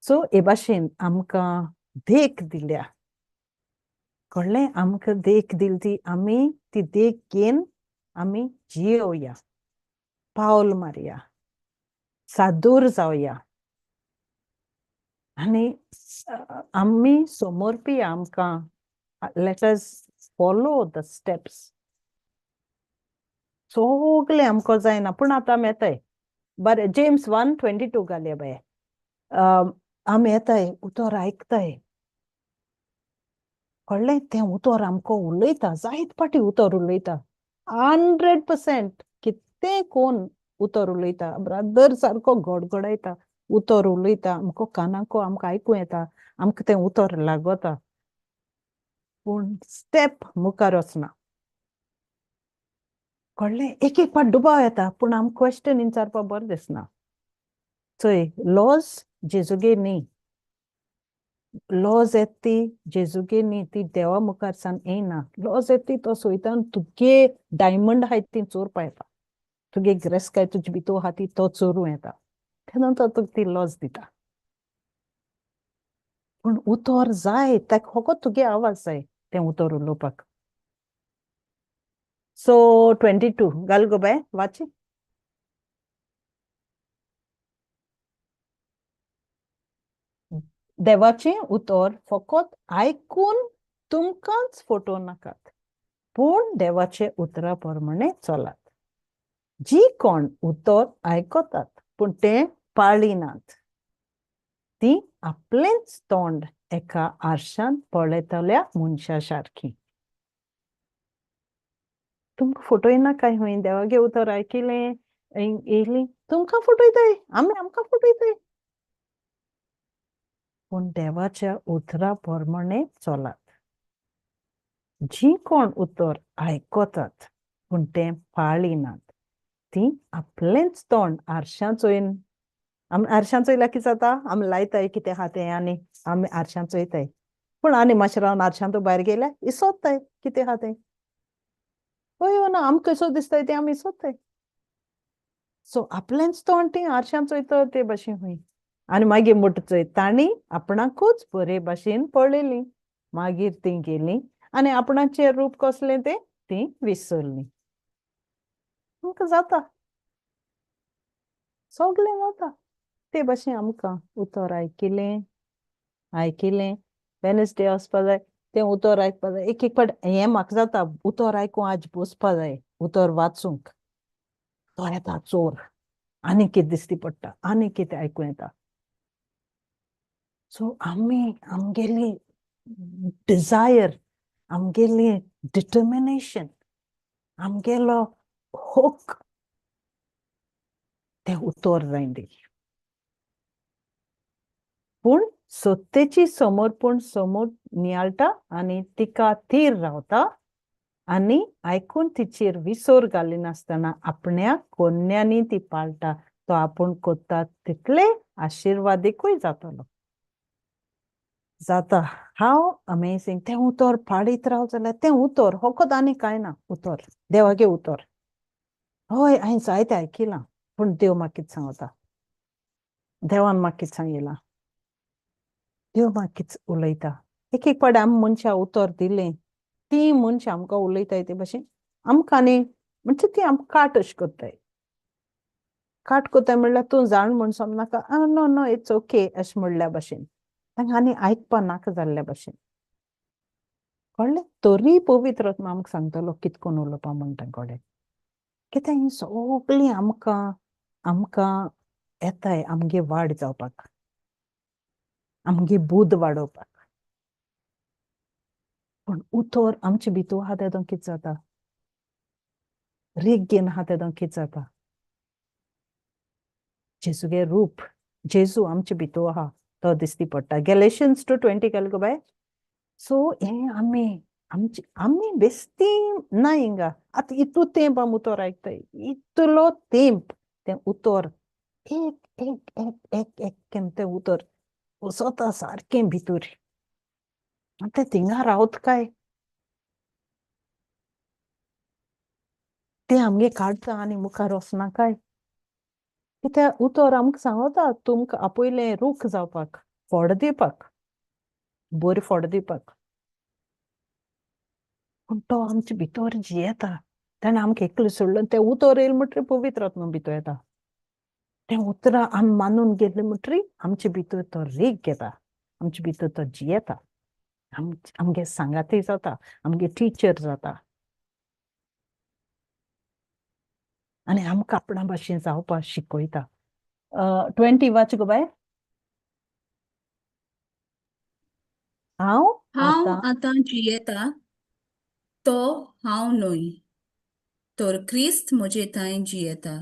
सो हे भाशेन आमकां देख दिल्या, कळ्ळें? आमकां देख दिली ती आमी ती देख घेवन आमी जियोया, पावल मारया, सादूर जावया आनी आमी समर्पी आमकां. Let us follow the steps. सगळें आमकां जायना, पूण आतां आमी येताय. बरें, जेम्स 1:22 घालया बाये. आमी येताय, उतर आयकताय, कळ्ळें? तें उतर आमकां उलयता, जायत फाटी उतर उलयता, 100%. कितें कोण उतर उलयता, ब्रदर सारको गडगडायता, उतर उलयता, आमकां कानाको आमकां आयकूं येता, आमकां तें उतर लागता, पूण स्टेप मुखार वचना, कळ्ळें? एक एक फावट दुबाव येता, पूण आमकां क्वेश्चन विचारपाक बरें दिसना. चोय, लॉज जेजूगे न्ही, लॉज येता ती जेजूगे न्ही, ती देवा मुखार सान येयना. लॉज येता ती तो सोयता तुगे डायमंड आहाय ती चोरपा येता, तुगे ग्रेसकाय तुजे भितर आहा ती तो चोरूं येता, तेन्ना तो तुका ती लॉज दिता. पूण उतर जाय ताका, फकत तुगे आवाज जाय तें उतर उलोवपाक. सो 22 घाल गो बाय, वाची. देवाचें उतर फकत आयकून तुमकांच फटोवं नाकात, पूण देवाचे उतरा प्रमाणे चलात. जी कोण उतर आयकतात पूण तें पाळिनात, ती आपलेंच तोंड एका आरशान पळयतल्या मनशा सारकी. तुमकां फटयना काय खंय? देवागे उतर आयकिलें येयली, तुमकां फटयताय, आमी आमकां फटयताय. पूण देवाच्या उतरा प्रमाणे चलात. जी कोण उतर आयकतात पूण तें पाळिनात, ती आपलेंच तोंड आरशां चोयन. आमी आरशां चोयल्यार कितें जाता? आमी लायताय कितें आहा तें आनी आमी आरशां चोयताय, पूण आनी मातशें रावन आरशांत भायर गेल्यार इसोत्ताय कितें आहा तें. हय ना? आमकां कसो दिसताय तें आमी इसोत्ताय. सो आपलेंच तोंड ती आरशां चोयता ते भाशेन खंय. आनी मागीर म्हणटा चोय, तांणी आपणाकूच बरे भाशेन पळयली, मागीर ती गेली आनी आपणाचें रूप कसलें तें ती विसरली. आमकां जाता, सगळें जाता. ते भाशेन आमकां उतर आयकिलें आयकिलें, वेनसडे वचपा जाय, तें उतर आयकपा जाय. एक एक फावट हें म्हाका जाता, उतर आयकूं आज बसपा जाय उतर वाचूंक, तो येता चोर, आनी कितें दिसती पडटा, आनी कितें आयकूं येता. सो आमी आमगेली डिजायर, आमगेली डिटर्मिनेशन, आमगेलो होक तें उतर जाय दी. पूण सत्तेची समर्पण समोर नियाळटा आनी तिका थीर रावता आनी आयकून तिचेर विसर घालिनासतना आपण्या कोन्यांनी ती पाळटा, तो आपूण कोत्ता तितले आशिर्वादीकूय जातलो जाता. हाव अमेझींग. तें उतर पाळीत राव जाल्यार तें उतर फकत आनी कांय ना, उतर देवागे उतर. हय, हांवें जायतें आयकिलां, पूण देव म्हाका कितें सांगता, देवान म्हाका कितें सांगिलां, देव म्हाका कितें उलयता. एक एक फावट आमी मनशां उतर दिलें, तीं मनशां आमकां उलयताय ते भाशेन आमकां न्ही, म्हणजे ती आमकां काट अशी करताय. काट करताय म्हणल्यार तूं जाण म्हूण समजनाका, नो नो it's okay अशें म्हणल्या भाशेन, तांकां आनी आयकपा नाका जाल्ल्या भाशेन. कळ्ळें? तरी पवित्र आत्मा आमकां सांगतलो कितें करून उलोवपा म्हूण तांचे कडेन. कित्याक हीं सगळीं आमकां आमकां येताय आमगे वाड जावपाक, आमगे बुद्द वाडोवपाक. पूण उतर आमचे भितर आहा तेदों कितें जाता, रेग घेवन आहा तेदों कितें जाता, जेजूगे रूप, जेजू आमचे भितर आहा तो दिसती पडटा. गॅलेशियन्स 2:20 केलें गो बाय. सो हें आमी आमची आमी बेस्ती ना हिंगा आतां इतू तेंप आमी उतर आयकताय, इतलो तेंप तें उतर एक एक एक एक एक केन्न तें उतर वचता सारकें भितर, आनी तें थिंगा रावत काय तें आमगे काडटा आनी मुखार वचना काय. कित्याक उतर आमकां सांगता तुमकां आपयलें रूख जावपाक, फळ दिवपाक, बरें फळ दिवपाक. पूण तो आमचे भितर जियेता, ताणें आमकां एकलें सोडलें. तें उतर येयलें म्हणटरीर पवित्र आत्मा भितर येता. तें उतरां आमी मानून घेतलें म्हणटरीर आमचे भितर तो रेग घेता, आमचे भितर तो जियेता, आमगे सांगाती जाता, आमगे टिचर जाता, आनी आमकां आपणा भाशेन जावपाक शिकयता. 20 वाच गो बाय. हांव हांव आतां आतां जियेता तो हांव न्हय, तर क्रिस्त म्हजे थंय जियेता.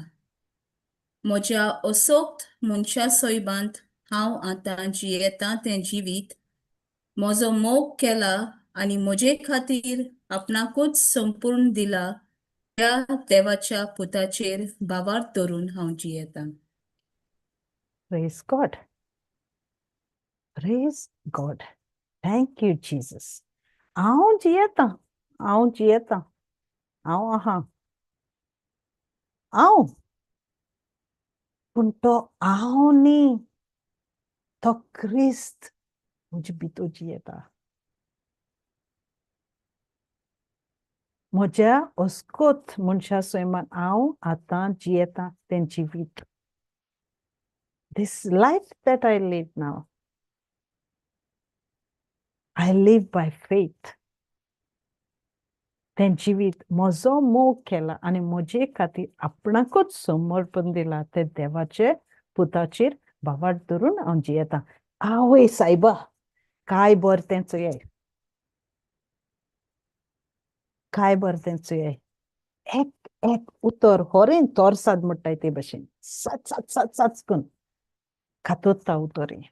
म्हज्या असोक्त मनशा सैबांत हांव आतां जियेता तें जिवीत म्हजो मोग केला आनी म्हजे खातीर आपणाकूच संपूर्ण दिला त्या देवाच्या पुताचेर भावार्थ धरून हांव जियेता. Praise God. Praise God. Thank you, Jesus. हांव जियेता, हांव जियेता, हांव आहा, हांव. पूण तो हांव न्ही, तो क्रिस्त म्हजे भितर जियेता. म्हज्या अस्कोत मनशा सैमान हांव आतां जियेता तें जिवीत. This life that I live now, I live by faith. तें जिवीत म्हजो मोग केला आनी म्हजे खातीर आपणाकूच समर्पण दिला ते देवाचे पुताचेर भावार्थ धरून हांव जियेता. आवय सायबा, काय बरें तें चोयाय, काय बरें तें चोयाय. एक एक उतर होरेन तोरसाद म्हणटाय ते भशेन सात सात सात सात करून खातोता उतर हें.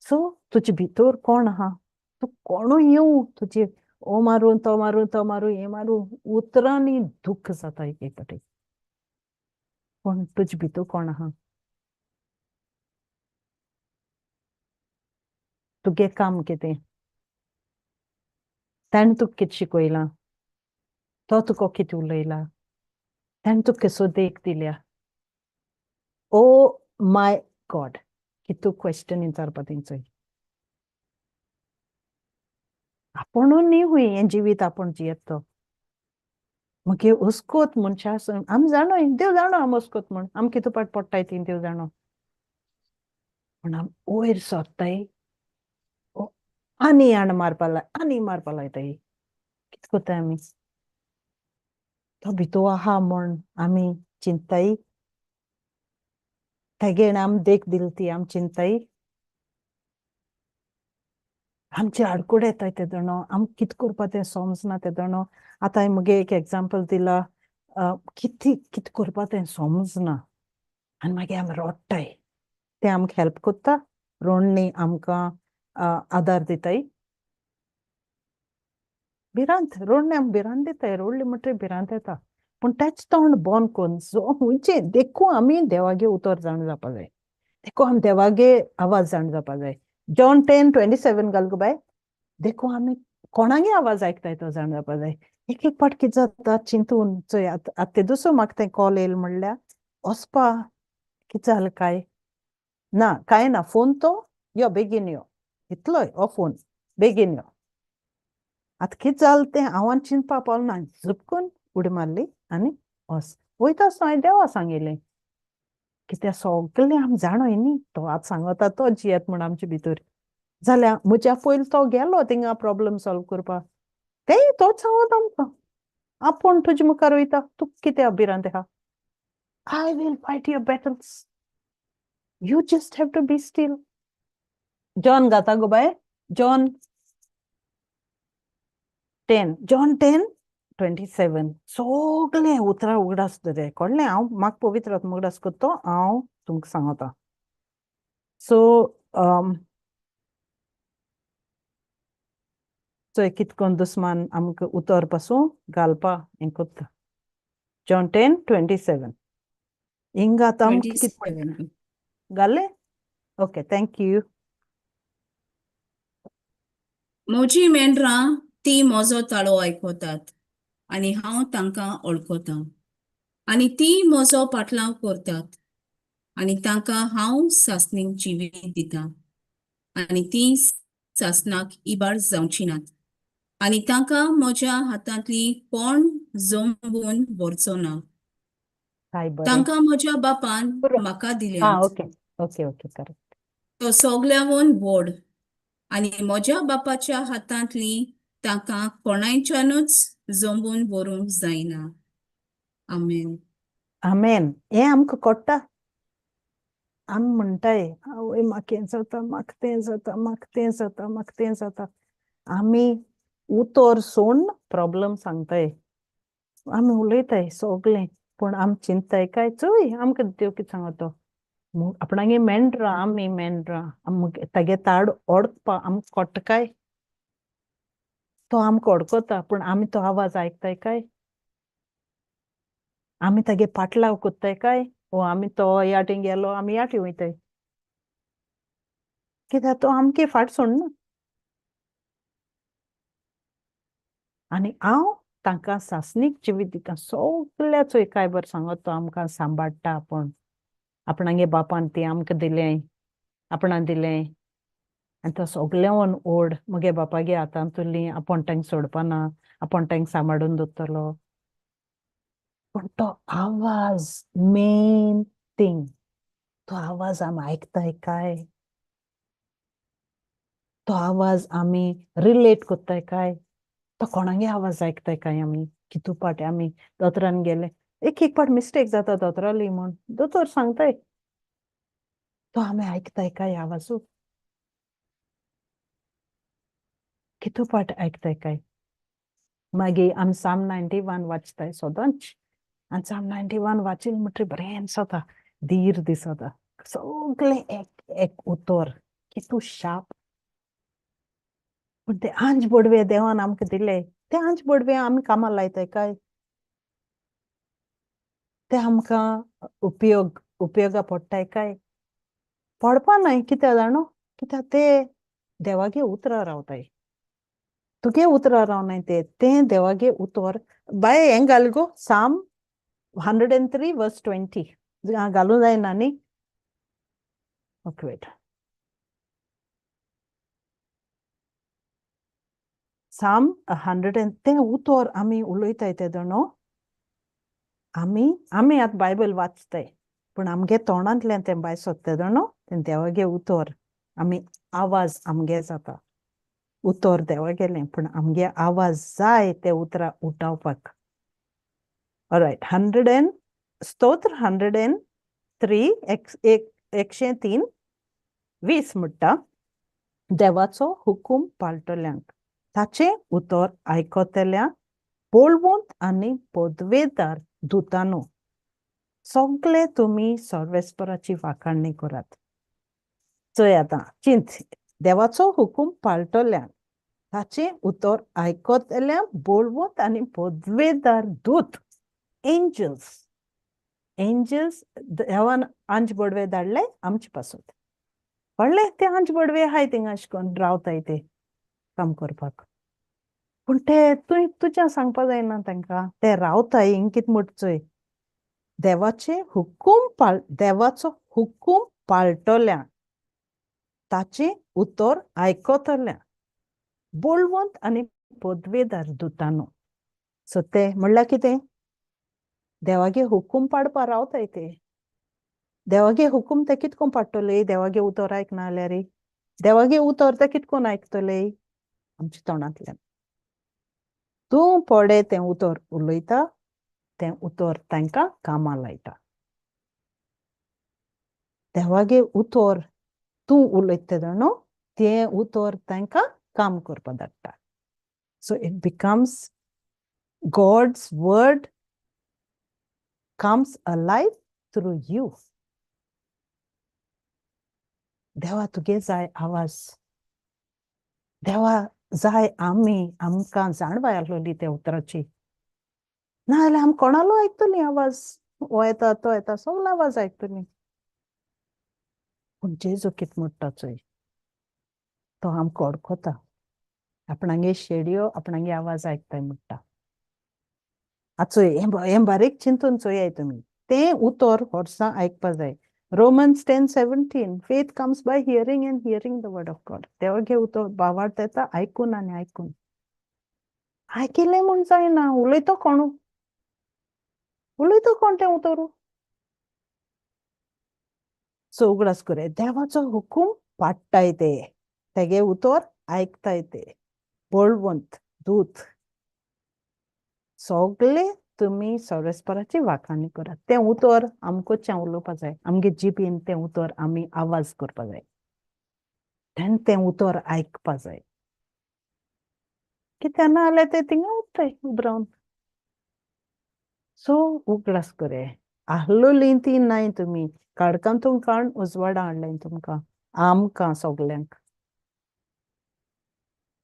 सो तुजे भितर कोण आहा, तूं कोणूय येवं, तुजे ओ मारून तो मारून तो मारून हें मारून उतरांनी दुख्ख जाता एक एक फावटी, पूण तुजे भितर कोण आहा, तुगे काम कितें, ताणें तुका कितें शिकयलां, तो तुका कितें उलयला, ताणें तुका कसो देख दिल्या. ओ my God, कितू क्वेश्चन विचारपा तेंचो. आपूण न्ही हुंय हें जिवीत आपूण जियेत तो मागीर अस्कोत मनशा आमी जाणो, देव जाणो आमी अस्कोत म्हूण, आमी कितू पाट पडटाय ती देव जाणो, पूण आमी वयर सोदताय आनी आण मारपा लाय, आनी मारपा लायताय. कितें करताय आमी? तो भितर आहा म्हूण आमी चिंताय, तेगे आमी देख दिली ती आमी चिंताय. आमचे आडकुडे येताय ते दोणो, आमकां कितें करपा तें समजना ते दोणो. आतां हांवें मुगे एक एग्जाम्पल दिला, कितें कितें करपा तें समजना आनी मागीर आमी रडटाय. ते आमकां हेल्प कोत्ता? रोडणी आमकां आदार दिताय? भिरांत, रोडणे आमकां भिरांत दिताय. रोडली म्हणटरी भिरांत येता. पूण तेच तोंड बंद करून जो खंयचे देखून आमी देवागे उतर जाण जावपा जाय, देखून आमी देवागे आवाज जाण जावपा जाय. जॉन 10:27 घाल गो बाय. देखून आमी कोणागे आवाज आयकताय तो जाण जावपा जाय. एक एक पाट कितें जाता चिंतून चोय, आतां ते दुसरो म्हाका तें कॉल येयल म्हणल्यार वचपा कितें जालें काय ना, कांय ना, फोन तो यो बेगीन यो, इतलोय हो फोन बेगीन यो. आतां कितें जालें तें हांव चिंतपा पावलें ना, झपकून उडी मारली आनी वच. वयता आसतना हांवें देवा सांगिल्लें, कित्याक सगळें आमी जाणोय न्ही, तो आतां सांगता तो जियेत म्हूण आमचे भितर. जाल्यार म्हज्या पयलीं तो गेलो थिंगा प्रोब्लम सॉल्व करपाक, तेय तोच सांगता आमकां, आपूण तुजे मुखार वयता, तूं कित्याक भिरांत आहा? I will fight your battles, you just have to be still. John घाता गो बाय, जॉन 10, जॉन 10:27. सगळें उतरां उगडास दवराय, कळ्ळें? हांव म्हाका पवित्र आत्मो उगडास करता, हांव तुमकां सांगता. सो चोय कितकोन दुस्मान आमकां उतर पासून घालपा हें कोत्ता. जॉन 10:27 हिंगा आतां आमकां कितें घालें? Okay, thank you. म्हजी मेंढरां ती म्हजो ताळो आयकतात आनी हांव तांकां वळखतां आनी ती म्हजो पाटलाव करतात आनी तांकां हांव सासणीक जिवीत दितां आनी ती सासणाक इबाड जावची नात आनी तांकां म्हज्या हातांतली कोण जंबून व्हरचो ना. तांकां म्हज्या बापान म्हाका दिल्यात. Okay okay okay, correct. तो सगळ्यांवून व्हड आनी म्हज्या बापाच्या हातांतली तांकां कोणायच्यानूच जंबून व्हरूंक जायना. आमेन. आमेन. हें आमकां कळटा. आमी म्हणटाय, आवय म्हाका हें जाता, म्हाका तें जाता, म्हाका तें जाता, म्हाका तें जाता. आमी उतर सोडून प्रोब्लम सांगताय, आमी उलयताय सगळें, पूण आमी चिंतताय काय चोय आमकां देव कितें सांगता, आपणागे मेंढरां, आमी मेंढरां तागे ताड ओडपा आमकां कळटा काय? तो आमकां ओडकता, पूण आमी तो आवाज आयकताय काय? आमी तागे पाटलाव कोत्ताय काय? ओ आमी तो याटी गेलो, आमी याटी वयताय, कित्याक तो आमगे फाट सोडना. आनी हांव तांकां सासणीक जिवीत दिता. सगळ्याचो काय बरें सांगत तो आमकां सांबाळटा. आपूण आपणागे बापान ती आमकां दिलें, आपणान दिलें, आनी तो सगळ्यावन ओड म्हगे बापागे हातांतुली आपूण तांकां सोडपाना, आपूण तांकां सांबाळून दवरतलो. पूण तो आवाज मेन थींग, तो आवाज आमी आयकताय काय? तो आवाज आमी रिलेट कोत्ताय काय? तो कोणागे आवाज आयकताय काय आमी? कितू पाट आमी दोतोरान गेले, एक एक पाट मिस्टेक जाता दोतोराली म्हूण दोतोर सांगताय, तो आमी आयकताय काय आवाजू? कितू पाट आयकताय काय? मागीर आमी साम 91 वाचताय सदांच, आनी साम 91 वाचिल म्हणटरी बरें दिसता, धीर दिसता, सगळें एक एक उतर कितू शार्प. पूण ते आंज बोडवे देवान आमकां दिले, ते आंज बोडवे आमी कामां लायताय काय? ते आमकां उपयोग उपयोगा पडटाय काय? पडपा न्हय. कित्याक जाणो? कित्याक ते देवागे उतरां रावताय, तुगे उतरां रावनाय ते, तें देवागे उतर. बाय हें घाल गो, साम 103 वर्स 20 घालूं जायना न्ही? ओके वेट, साम 100 तें उतर आमी उलयताय तेदो न्हू, आमी आमी आतां बायबल वाचताय, पूण आमगे तोंडांतल्यान तें भायर सोदता तेदो न्हू, तें देवागे उतर आमी आवाज आमगे जाता. उतर देवा गेलें, पूण आमगे आवाज जाय ते उतरां उठावपाक. ऑलरायट, 100 एंड स्तोत्र 103 103:20 म्हणटा, देवाचो हुकूम पाळटल्यांक ताचें उतर आयकतल्या बळवंत आनी पदवेदार दुतानो सगळे तुमी सर्वेस्पराची वाखाणणी करात. चोय आतां चिंत, देवाचो हुकूम पाळटल्यान ताचें उतर आयकतल्या बळवंत आनी पदवेदार दूत, एंजल्स, एंजल्स देवान आंज बडवे धाडले आमचे पासून. व्हडले ते आंज बडवे आहाय थिंगा अशें करून रावताय ते काम करपाक. पूण ते तुवें तुज्या सांगपा जायना तांकां, ते रावताय हिंग कितें म्हूट चोय, देवाचे हुकूम पाळ, देवाचो हुकूम पाळटल्या ताचें उतर आयकतल्या बळवंत आनी पदवेदार दुतानो. सो ते म्हणल्यार कितें, देवागे हुकूम पाडपा रावताय ते. देवागे हुकूम ते कितकोन पाडटले, देवागे उतर आयकना जाल्यार? देवागे उतर ते कितकोन आयकतले? आमच्या तोंडांतल्यान. तूं पडे तें उतर उलयता, तें उतर तांकां कामां लायता. देवागे उतर तूं उलयता न्हू, तें उतर तांकां काम करपाक धाडटा. So it becomes God's word comes alive through you. देवा तुगे जाय आवाज, देवा जाय आमी आमकां जाणवाय आसलोली त्या उतराची. नाजाल्यार आमी कोणालो आयकतलीं आवाज, हो येता तो येता सगलो आवाज आयकतलीं. पूण जेजू कितें म्हणटा चोय, तो आमकां वळखता, आपणागे शेडयो आपणागे आवाज आयकताय म्हणटा. आतां चोय हें बारीक चिंतून चोयाय तुमी, तें उतर वर्सां आयकपा जाय. Romans 10:17, faith comes by hearing and hearing the word of God. देवागे उतर भावार्थ येता आयकून आनी आयकून. आयकिल्लें म्हूण जायना, उलयतो कोणू, उलयतो कोण तें उतर. सो उगडास करे, देवाचो हुकूम पाडटाय ते, तेगे उतर आयकताय ते, बळवंत दूत सगळे तुमी सरेस्पराची वाखाणी करात. तें उतर आमकोच्यान उलोवपा जाय, आमगे जिबीन तें उतर आमी आवाज करपा जाय, तेन्ना तें उतर आयकपा जाय. कित्याक ना जाल्यार तें थिंगा उरताय उबरावन. सो उगडास करे, आहलोलीं ती नाय तुमी, काडकांतून काण उजवाडा हाडलें तुमकां, आमकां सगल्यांक.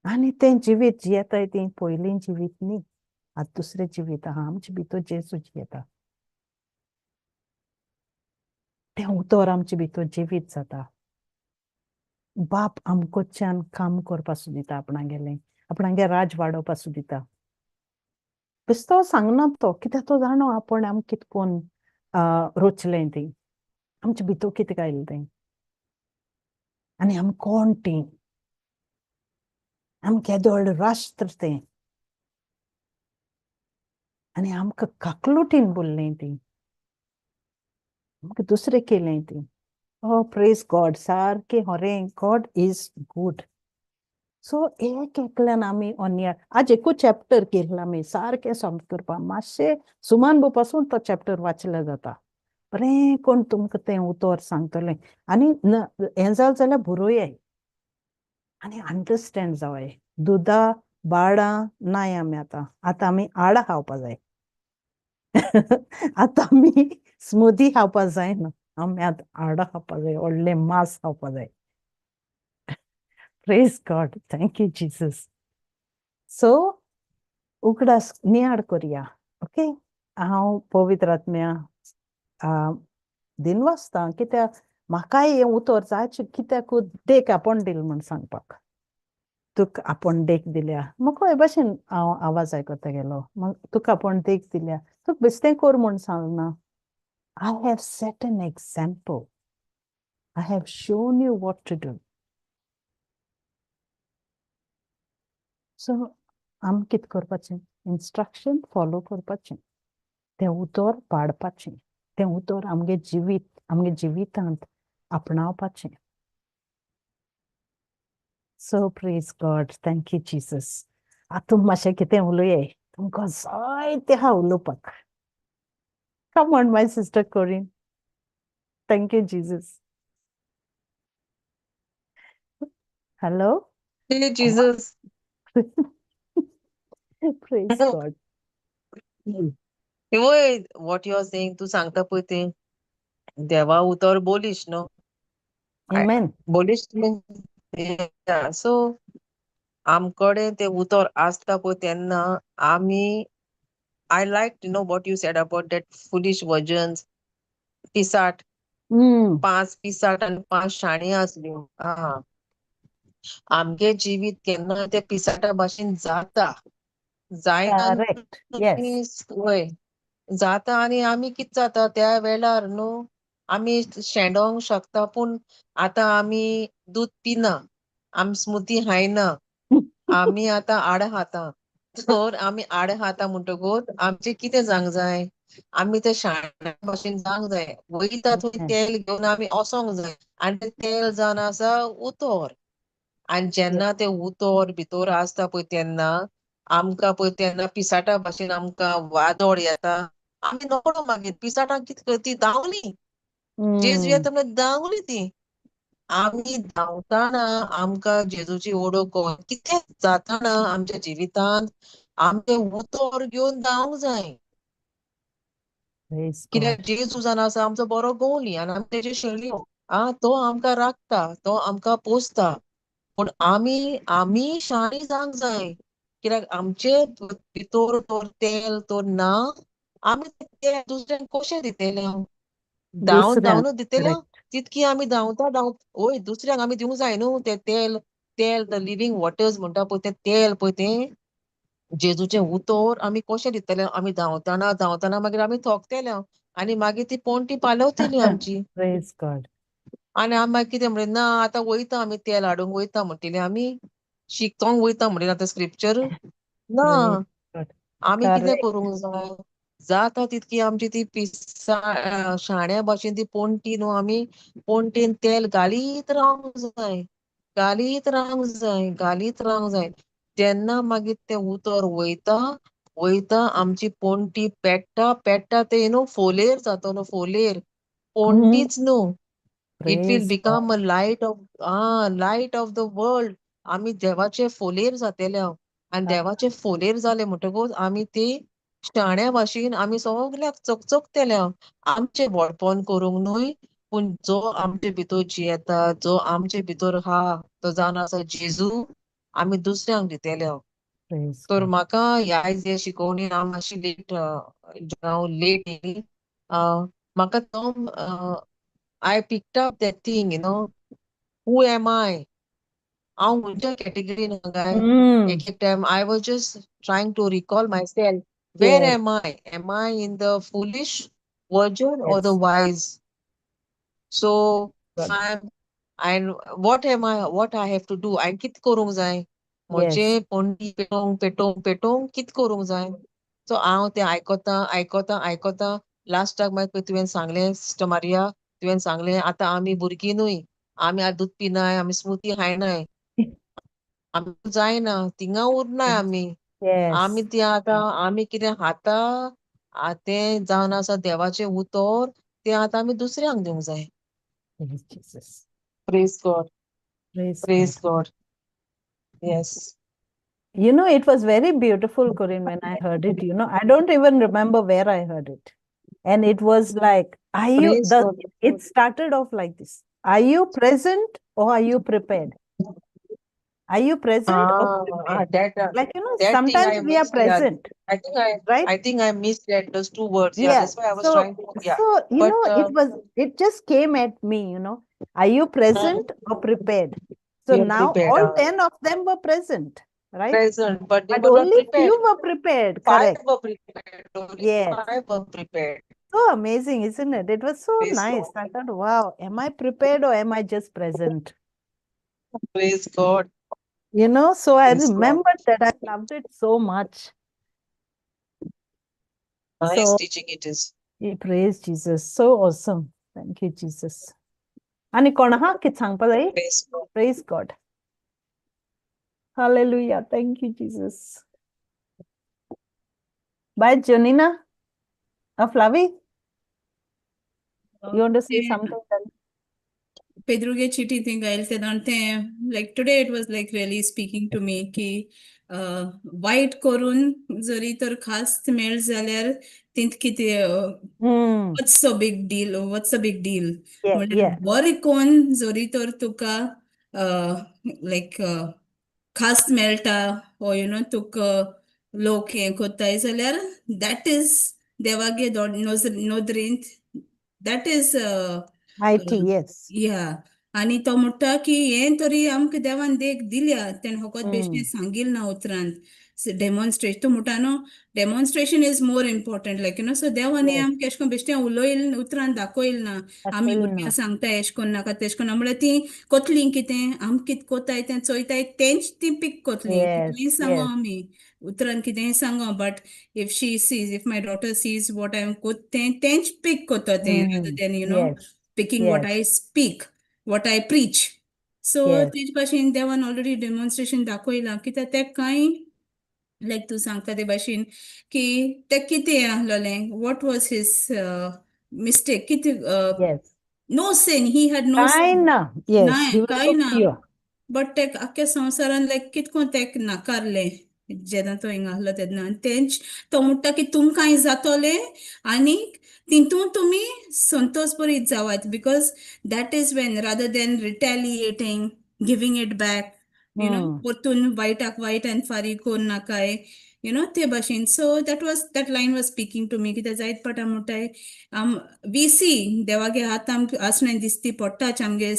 आनी तें जिवीत जियेताय ती पयलीं जिवीत न्ही, आतां दुसरें जिवीत आहा आमचे भितर, जेजू जियेता. तें उतर आमचे भितर जिवीत जाता. बाप आमकोच्यान काम करपा सुदिता, आपणागेलें आपणागे राज वाडोवपा सुदिता. बेस्तो सांगना तो, कित्याक तो जाणो आपूण आमकां कितकोन रोचलें ती, आमचे भितर कितें आयलें तें, आनी आमी कोण ती, आमी केदो व्हडलें राष्ट्र तें, आनी आमकां काकलुटीन बोल्लें ती, आमकां दुसरें केलें ती. ओ प्रेज गॉड, सारकें हरें, गॉड is good. सो एक एकल्यान आमी ओन्या आज एकूच चॅप्टर केला आमी सारकें समज करपाक, मातशें सुमान बो पासून तो चॅप्टर वाचले जाता. बरें कोण तुमकां तें उतर सांगतलें आनी हें जालें जाल्यार बरोयाय आनी अंडरस्टँड जावय. दुदा बाळां नाय आमी आतां, आतां आमी आडां खावपा जाय. आतां आमी स्मुदी खावपा जायना, आमी आतां आडां खावपा जाय, व्हडलें मांस खावपा जाय. Praise God, thank you Jesus. So उगडास नियाळ करया. ओके, हांव पवित्र आत्म्या दिन वाचता कित्याक म्हाकाय हें उतर जायचें, कित्याक देख आपोण दिल म्हूण सांगपाक, तुका आपूण देख दिल्या. म्हाका हे भाशेन हांव आवाज आयकता गेलो, तुका आपूण देख दिल्या, तुका बेश्टें कर म्हूण सांगना. I have set an example, I have shown you what to do. So आमी कितें करपाचें, इन्स्ट्रक्शन फॉलो करपाचें, तें उतर पाडपाचें, तें उतर आमगे जिवीत आमगे जिवितांत आपणावपाचें. So praise God, thank you Jesus. आतां मातशें कितें उलयाय, तुमकां जायतें आहा उलोवपाक. Come on my sister Corin, thank you Jesus. Hello. Hey Jesus. Praise God. वय, what you are saying, तूं सांगता पळय तें देवा उतर बोलीश न्हू. Amen. बलिश्ट means so आमकडे ते उतर आसता पळय तेन्ना आमी I like to know what you said about that foolish virgins Pisat. पांच पिसाट आनी पांच शाणी आसल्यो. आं, आमगे जिवीत केन्ना ते पिसाटा भाशेन जाता, जायना. Correct. Yes. वय जाता आनी आमी कितें जाता त्या वेळार न्हू आमी शेंडोंक शकता, पूण आतां आमी दूद पिना, आमी स्मुती खायना, आमी आतां आड खाता. तर आमी आड खाता म्हणटकूच आमचें कितें जावंक जाय? आमी ते शाण्या भाशेन जावंक जाय. वयता थंय तेल घेवन आमी वचोंक जाय आनी तें तेल जावन आसा उतर. आनी जेन्ना तें उतर भितर आसता पळय तेन्ना आमकां पळय तेन्ना पिसाटा भाशेन आमकां वादळ येता, आमी नकळो. मागीर पिसाटां कितें करता ती धांवली, जेजू येता म्हणल्यार धांवली ती. आमी धांवताना आमकां जेजूची ओळख कितें जाताना आमच्या जिवितांत आमचें उतर घेवन धांवंक जाय. Praise कित्याक God. जेजू जावन आसा आमचो बरो गवली आनी आमी तेजे शेळयो. आं, तो आमकां राखता, तो आमकां पोसता, पूण आमी आमी शाणी जावंक जाय. कित्याक आमचे भितर तर तेल तर ना, आमी तें दुसऱ्यांक कशें दितले? धांवन दुसऱ्यांक धांवनूच दितले. करेक्ट. तितकी आमी धांवता धांव वय दुसऱ्यांक आमी दिवंक जाय न्हू तें तेल. तेल, the living waters म्हणटा पळय तें तेल पळय तें जेजूचें उतर आमी कशें दितले? आमी धांवतना धांवतना मागीर आमी थोकतले आनी मागीर ती पोंटी पालवतली आमची. Praise God. आनी आमी मागीर कितें म्हणलें ना, आतां वयता आमी तेल हाडूंक वयता म्हणटली, आमी शिकोंक वयता म्हणलें आतां स्क्रिप्चर ना. Praise God. आमी कितें करेक्ट. करूंक जाय? जाता तितकी आमची ती पिसा शाण्या भाशेन ती पोंटी न्हू, आमी पोंटेन तेल घालीत रावंक जाय, घालीत रावंक जाय, घालीत रावंक जाय. तेन्ना मागीर तें उतर वयता वयता आमची पोंटी पेट्टा पेट्टा, तें न्हू फोलेर जाता न्हू, फोलेर पोंटीच न्हू, it will Praise become God. A light of light of the world. आमी देवाचे फोलेर जातेले आनी देवाचे फोलेर जाले म्हणटकूच आमी ती शाण्या भाशेन आमी सगल्याक चकचकतले. आमचें व्हडपण करूंक न्हय, पूण जो आमचे भितर जियेता, जो आमचे भितर आहा, तो जावन आसा जेजू, आमी दुसऱ्यांक दितले. Praise तर God. म्हाका ह्या आयज हे शिकोवणी, हांव मातशी लेट, हांव लेट येयली. म्हाका तो I picked up that thing, who am I? हांव खंयच्या कॅटेगरीन काय? एक एक time I was just trying to recall myself, where am I? Am I in the foolish virgin or the wise? So God. And what am I, what I have to do? हांवें कितें करूंक जाय म्हजें पोंटी पेटोवंक पेटोवंक पेटोवंक कितें करूंक जाय? So हांव तें आयकता आयकता आयकता, लास्टाक मागीर तुवें सांगलें, सिस्टर मारिया, तुवें सांगलें आतां आमी भुरगीं न्हय, आमी आतां दूद पिनाय, आमी स्मुती खायनाय, आमी जायना थिंगा उरनाय आमी. आमी ती आतां आमी कितें खाता तें जावन आसा देवाचें उतर, तें आतां आमी दुसऱ्यांक दिवंक जाय. Praise Jesus. Praise God. Praise Praise God. God. Yes. It was very beautiful, Corinne, when I heard it. I don't even remember where I heard it. And it was like, are you Praise the God. It started off like this. Are you present or are you prepared? Are you present or Ah, prepared? That Like, that thing sometimes I we are missed. Yeah, present, right? I think I missed that, those two words. Yeah, that's why I was So, trying to, yeah. so, you But know, it was, it just came at me. Are you present or prepared? So We are now prepared, all 10 of them were present, right? Present, but they But were not only prepared. few were prepared, Five correct. were prepared. Only five were prepared. So amazing, isn't it? It was so Praise nice. God. I thought, wow, am I prepared or am I just present? Praise God. So I Praise God. remembered that I loved it so much. Nice So, teaching it is. Praise Jesus. So awesome. Thank you, Jesus. आनी कोण आहा कितें सांगपा जाय? Praise God. Praise God. Hallelujah. Thank you, Jesus. Bye, Janina. Flavi, you want to say something then? पेद्रुगे चिठी thing आयल तेन्ना तें like today it was like really speaking to me की वायट करून जरी तर खास मेळ जाल्यार तिंत कितें, what's a big deal, what's a big deal? म्हणल्यार बरें कोन्न जरी तर तुका लायक खास मेळटा ओ you know तुका लोक हें कोत्ताय जाल्यार that is देवागे नदरेंत that is Mighty, yes. या, आनी तो म्हणटा की हें तरी आमकां देवान देख दिल्या, तेणें फकत बेश्टें सांगिल ना उतरांत, डेमॉन्स्ट्रेशन. तूं म्हणटा न्हू, demonstration is more important, like so देवान हें आमकां एशें कोन्न बेश्टें उलयल, उतरान दाखयल ना. आमी दाखयल ना. भुरग्यांक सांगता एशें कोन्न नाका, तेशें कोन्न, म्हळ्यार तीं कोतलीं कितें, आमी कितें कोत्ताय तें चोयताय, तेंच तीं पीक कोतलीं. कितलेंय सांगो आमी उतरान, कितेंय सांगो, but if she sees, if my daughter sees what I am कोत तें, तेंच पीक कोत्ता तें, rather than picking what I speak, what I preach. So तेज भाशेन देवान ऑलरेडी डेमॉन्स्ट्रेशन दाखयलां. कित्याक ते कांय लायक तूं सांगता ते भाशेन की ते कितें आहलोलें, what was his mistake, कितें? No sin, he had no काय sin. ना, yes, ना, he was काय so ना. pure. But ते आख्ख्या संवसारान लायक कितको तेक नाकारलें जेन्ना तो हिंगा आहलो तेन्ना. आनी तेंच तो म्हणटा की तुमकांय जातोलें आनी तितून तुमी Santosh बरीत जावात, because that is when, rather than retaliating, giving it back, परतून वायटाक वायट आनी फारीक करूं नाकाय, ते भाशेन. So that line was speaking to me, कित्याक जायत पाटा म्हणटाय आम we सी देवागे हात आमकां आसणें दिसती पडटाच आमगे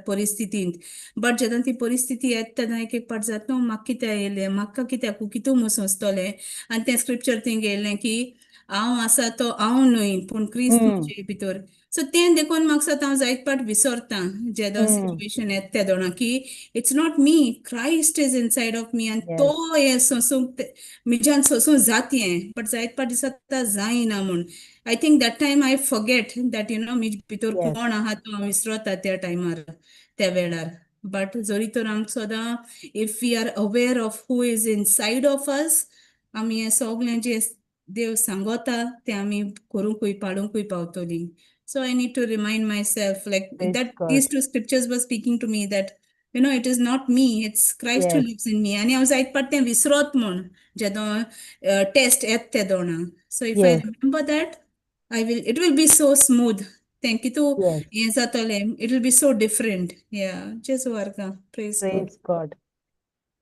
परिस्थितींत, बट जेन्ना ती परिस्थिती येता तेन्ना एक एक पाट जाता न्हू, म्हाका कित्याक येयलें, म्हाका कित्याक, कितू म्हूण सोंसतलें? आनी तें स्क्रिप्चर थिंग येयलें की हांव आसा तो हांव न्हय, पूण क्रिस्त म्हजे भितर. सो तें देखून म्हाका दिसता हांव जायत पाट विसरता जेदो सिच्युएशन येता तेदोणा की it's not me, Christ is inside of me आनी तो हें सोंसूंक, म्हज्यान सोंसूंक जात हें, बट जायत पाट दिसता जायना म्हूण. I think that time I forget that म्हजे भितर कोण आहा तो हांव विसरता त्या टायमार, त्या वेळार. बट जरी तर आमकां सदां, if we are aware of who is inside of us, आमी हें सगळें जें देव सांगता तें आमी करूंकूय पाळूंकूय पावतलीं. So I need to remind myself like Praise that God. these two scriptures were speaking to me that it is not me, it's Christ who lives in me. आनी हांव जायत पाट तें विसरत म्हूण जेदो टेस्ट येता तेदोणा. So if I remember that, I will it will be so smooth. Thank you to हें जातलें, it will be so different. Yeah, जेजू आर्गां. Praise God. Praise God.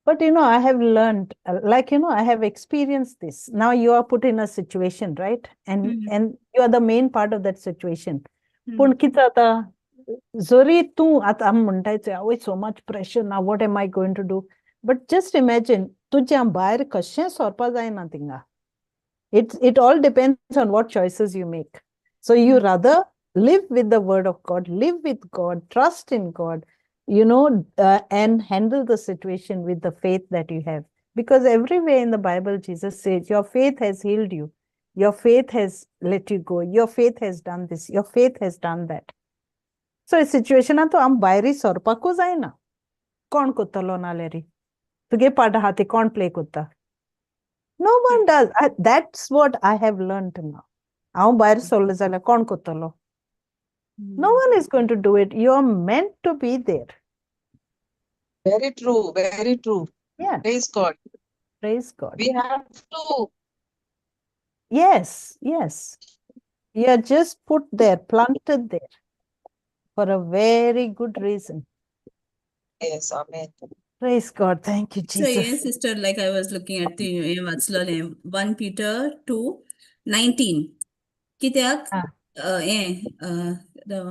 But I have learned, like, I have experienced this. Now you are put in a situation, right? And and you are the main part of that situation. पूण कितें जाता, जरी तूं आतां आमी म्हणटाय, आवय, so much pressure now, what am I going to do? But just imagine, तुज्या भायर कशें सरपा जायना थिंगा. It all depends on what choices you make. So you rather live with the word of God, live with God, trust in God, and handle the situation with the faith that you have. Because everywhere in the Bible, Jesus says, "Your faith has healed you. Your faith has let you go. Your faith has done this. Your faith has done that." So situation तो आम भायरी सरपाकूच जायना. कोण करतलो नाल्यारी? तुगे part आहा ती कोण प्ले करता? No one does. That's what I have learned now. हांव भायर सरलो जाल्यार कोण करतलो? No one is going to do it. You are meant to be there. Very true, very true. Praise God. Praise God. We have to. Yes. You are just put there, planted there for a very good reason. Yes, amen. Praise God. Thank you, So yes, Jesus. Sister, like I was looking at the हें वाचलोलें 1 Peter 2:19. कित्याक हें राव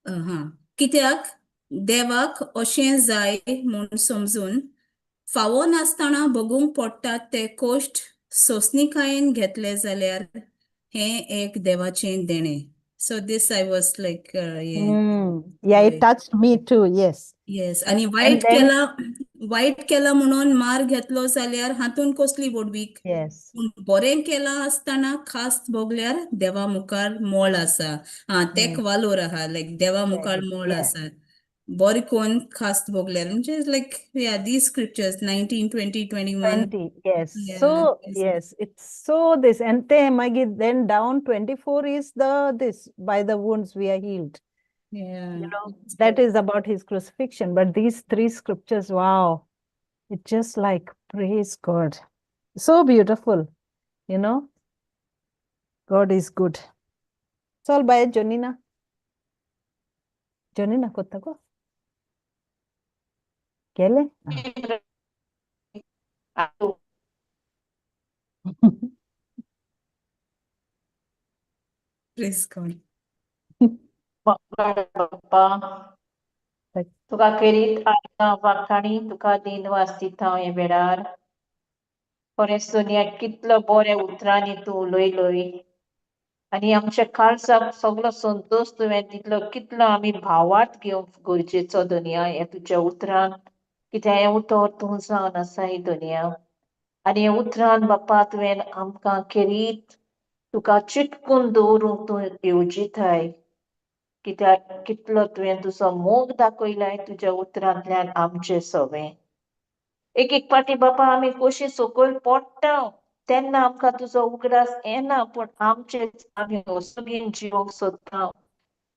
हां, कित्याक देवाक अशें जाय म्हूण समजून फावो नासतना भोगूंक पडटात ते कश्ट सोंसणीकायेन घेतले जाल्यार हें एक देवाचें देणें. So this I was like हें Yeah, it हय. Touched me too. Yes. Yes, आनी And वायट then, केला, वायट केला म्हणून मार घेतलो जाल्यार हातून कसली व्हडवीक? पूण बरें केलां आसतना खास भोगल्यार देवा मुखार मोल आसा. हा, तेक वालोर आहा, लायक देवा मुखार मोल आसा बरें कोन्न खास भोगल्यार. म्हणजे like, yeah, these scriptures 19, 20, 21. 20, yes. Yeah, So, yes. yes, it's so this. And then, Maggie, then down 24 is the this, by the wounds we are healed. That is about his crucifixion. But these three scriptures, wow. It just like praise God, so beautiful, you know. God is good. चल बाय जोनीना, जोनीना कोत्ता गो केले. Praise God. बाप्पा, तुका खेरीत आयकां वाखाणी तुका दिनवास दिता हांव हे वेळार. खरेंच दुनिया कितलो बऱ्या उतरांनी तूं उलयलोय आनी आमच्या काळजाक सगलो संतोश तुवें दितलो. कितलो आमी भावार्थ घेवंक गरजेचो दुनिया ह्या तुज्या उतरान, कित्याक हें उतर तूं जावन आसा ही दुनिया. आनी हे उतरान बाप्पा तुवें आमकां खेरीत तुका चिटकून दवरूंक तूं येवजिताय, कित्याक कितलो तुवें तुजो मोग दाखयलाय तुज्या उतरांतल्यान आमचे सवें. एक एक पाटी बापा आमी कशी सकयल पडटा तेन्ना आमकां तुजो उगडास येना, पूण आमचे आमी वसुगीन जिवंक सोदता.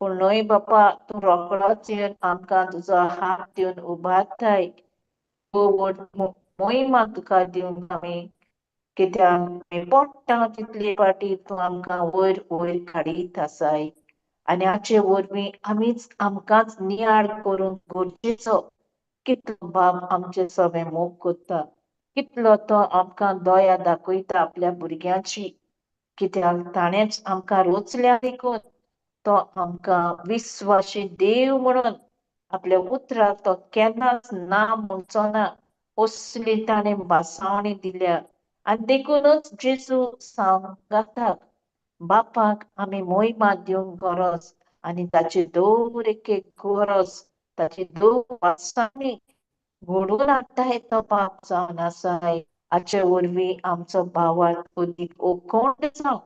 पूण न्हय बापा, तूं रोकडोच येवन आमकां तुजो हात दिवन उबारताय. व्हड मोहिमा तुका दिवंक आमी, कित्याक आमी पडटा तितले पाटी तूं आमकां वयर वयर काडीत आसाय. आनी हाचे वरवीं आमीच आमकांच नियाळ करूंक गरजेचो. कितलो बाप आमचे सगळे मोग करता, कितलो तो आमकां दया दाखयता आपल्या भुरग्यांची, कित्याक ताणेंच आमकां रोचल्या देखून तो आमकां विस्वाशी देव म्हणून आपल्या उतराक तो केन्नाच ना म्हणचो ना, असली ताणें भासावणी दिल्या. आनी देखूनच जेजू सांगाताक बापाक आमी मोहिमा दिवंक गरज आनी ताची दर एक एक गरज, ताची दर भासावणी घडोवन हाडटाय तो बाप जावन आसाय. हाचे वरवीं आमचो भावार्थ अदीक ओकोंड जावं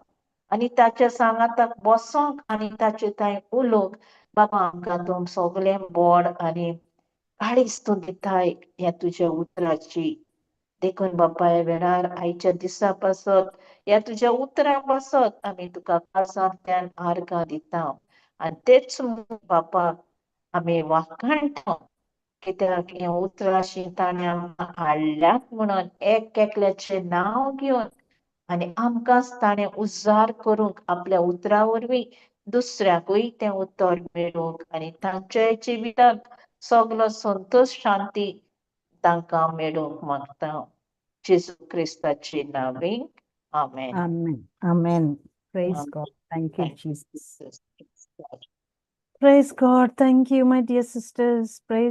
आनी ताच्या सांगाताक बसोंक आनी ताचे थंय उलोवंक बाबा आमकां तूं सगळें बोड आनी काळीज तूं दिताय ह्या तुज्या उतराची. देखून बापा ह्या वेळार आयच्या दिसा पासत ह्या तुज्या उतरां पासत आमी तुका काळजांतल्यान आर्गां दिता आनी तेच बापा आमी वाखाणटा, कित्याक हें उतराशी ताणें आमकां हाडल्यात म्हणून एक एकल्याचें नांव घेवन आनी आमकांच ताणें उजार करूंक आपल्या उतरा वरवीं दुसऱ्याकूय तें उतर मेळूंक आनी तांच्या जिवितांत सगलो संतोश शांती तांकां मेळूंक मागता. जेजू क्रिस्ताचे नांवे, आमेन. Amen. Amen. Praise Amen. God. Thank you, Thank you, Jesus. Jesus. Praise God. Thank you, my dear sisters. Praise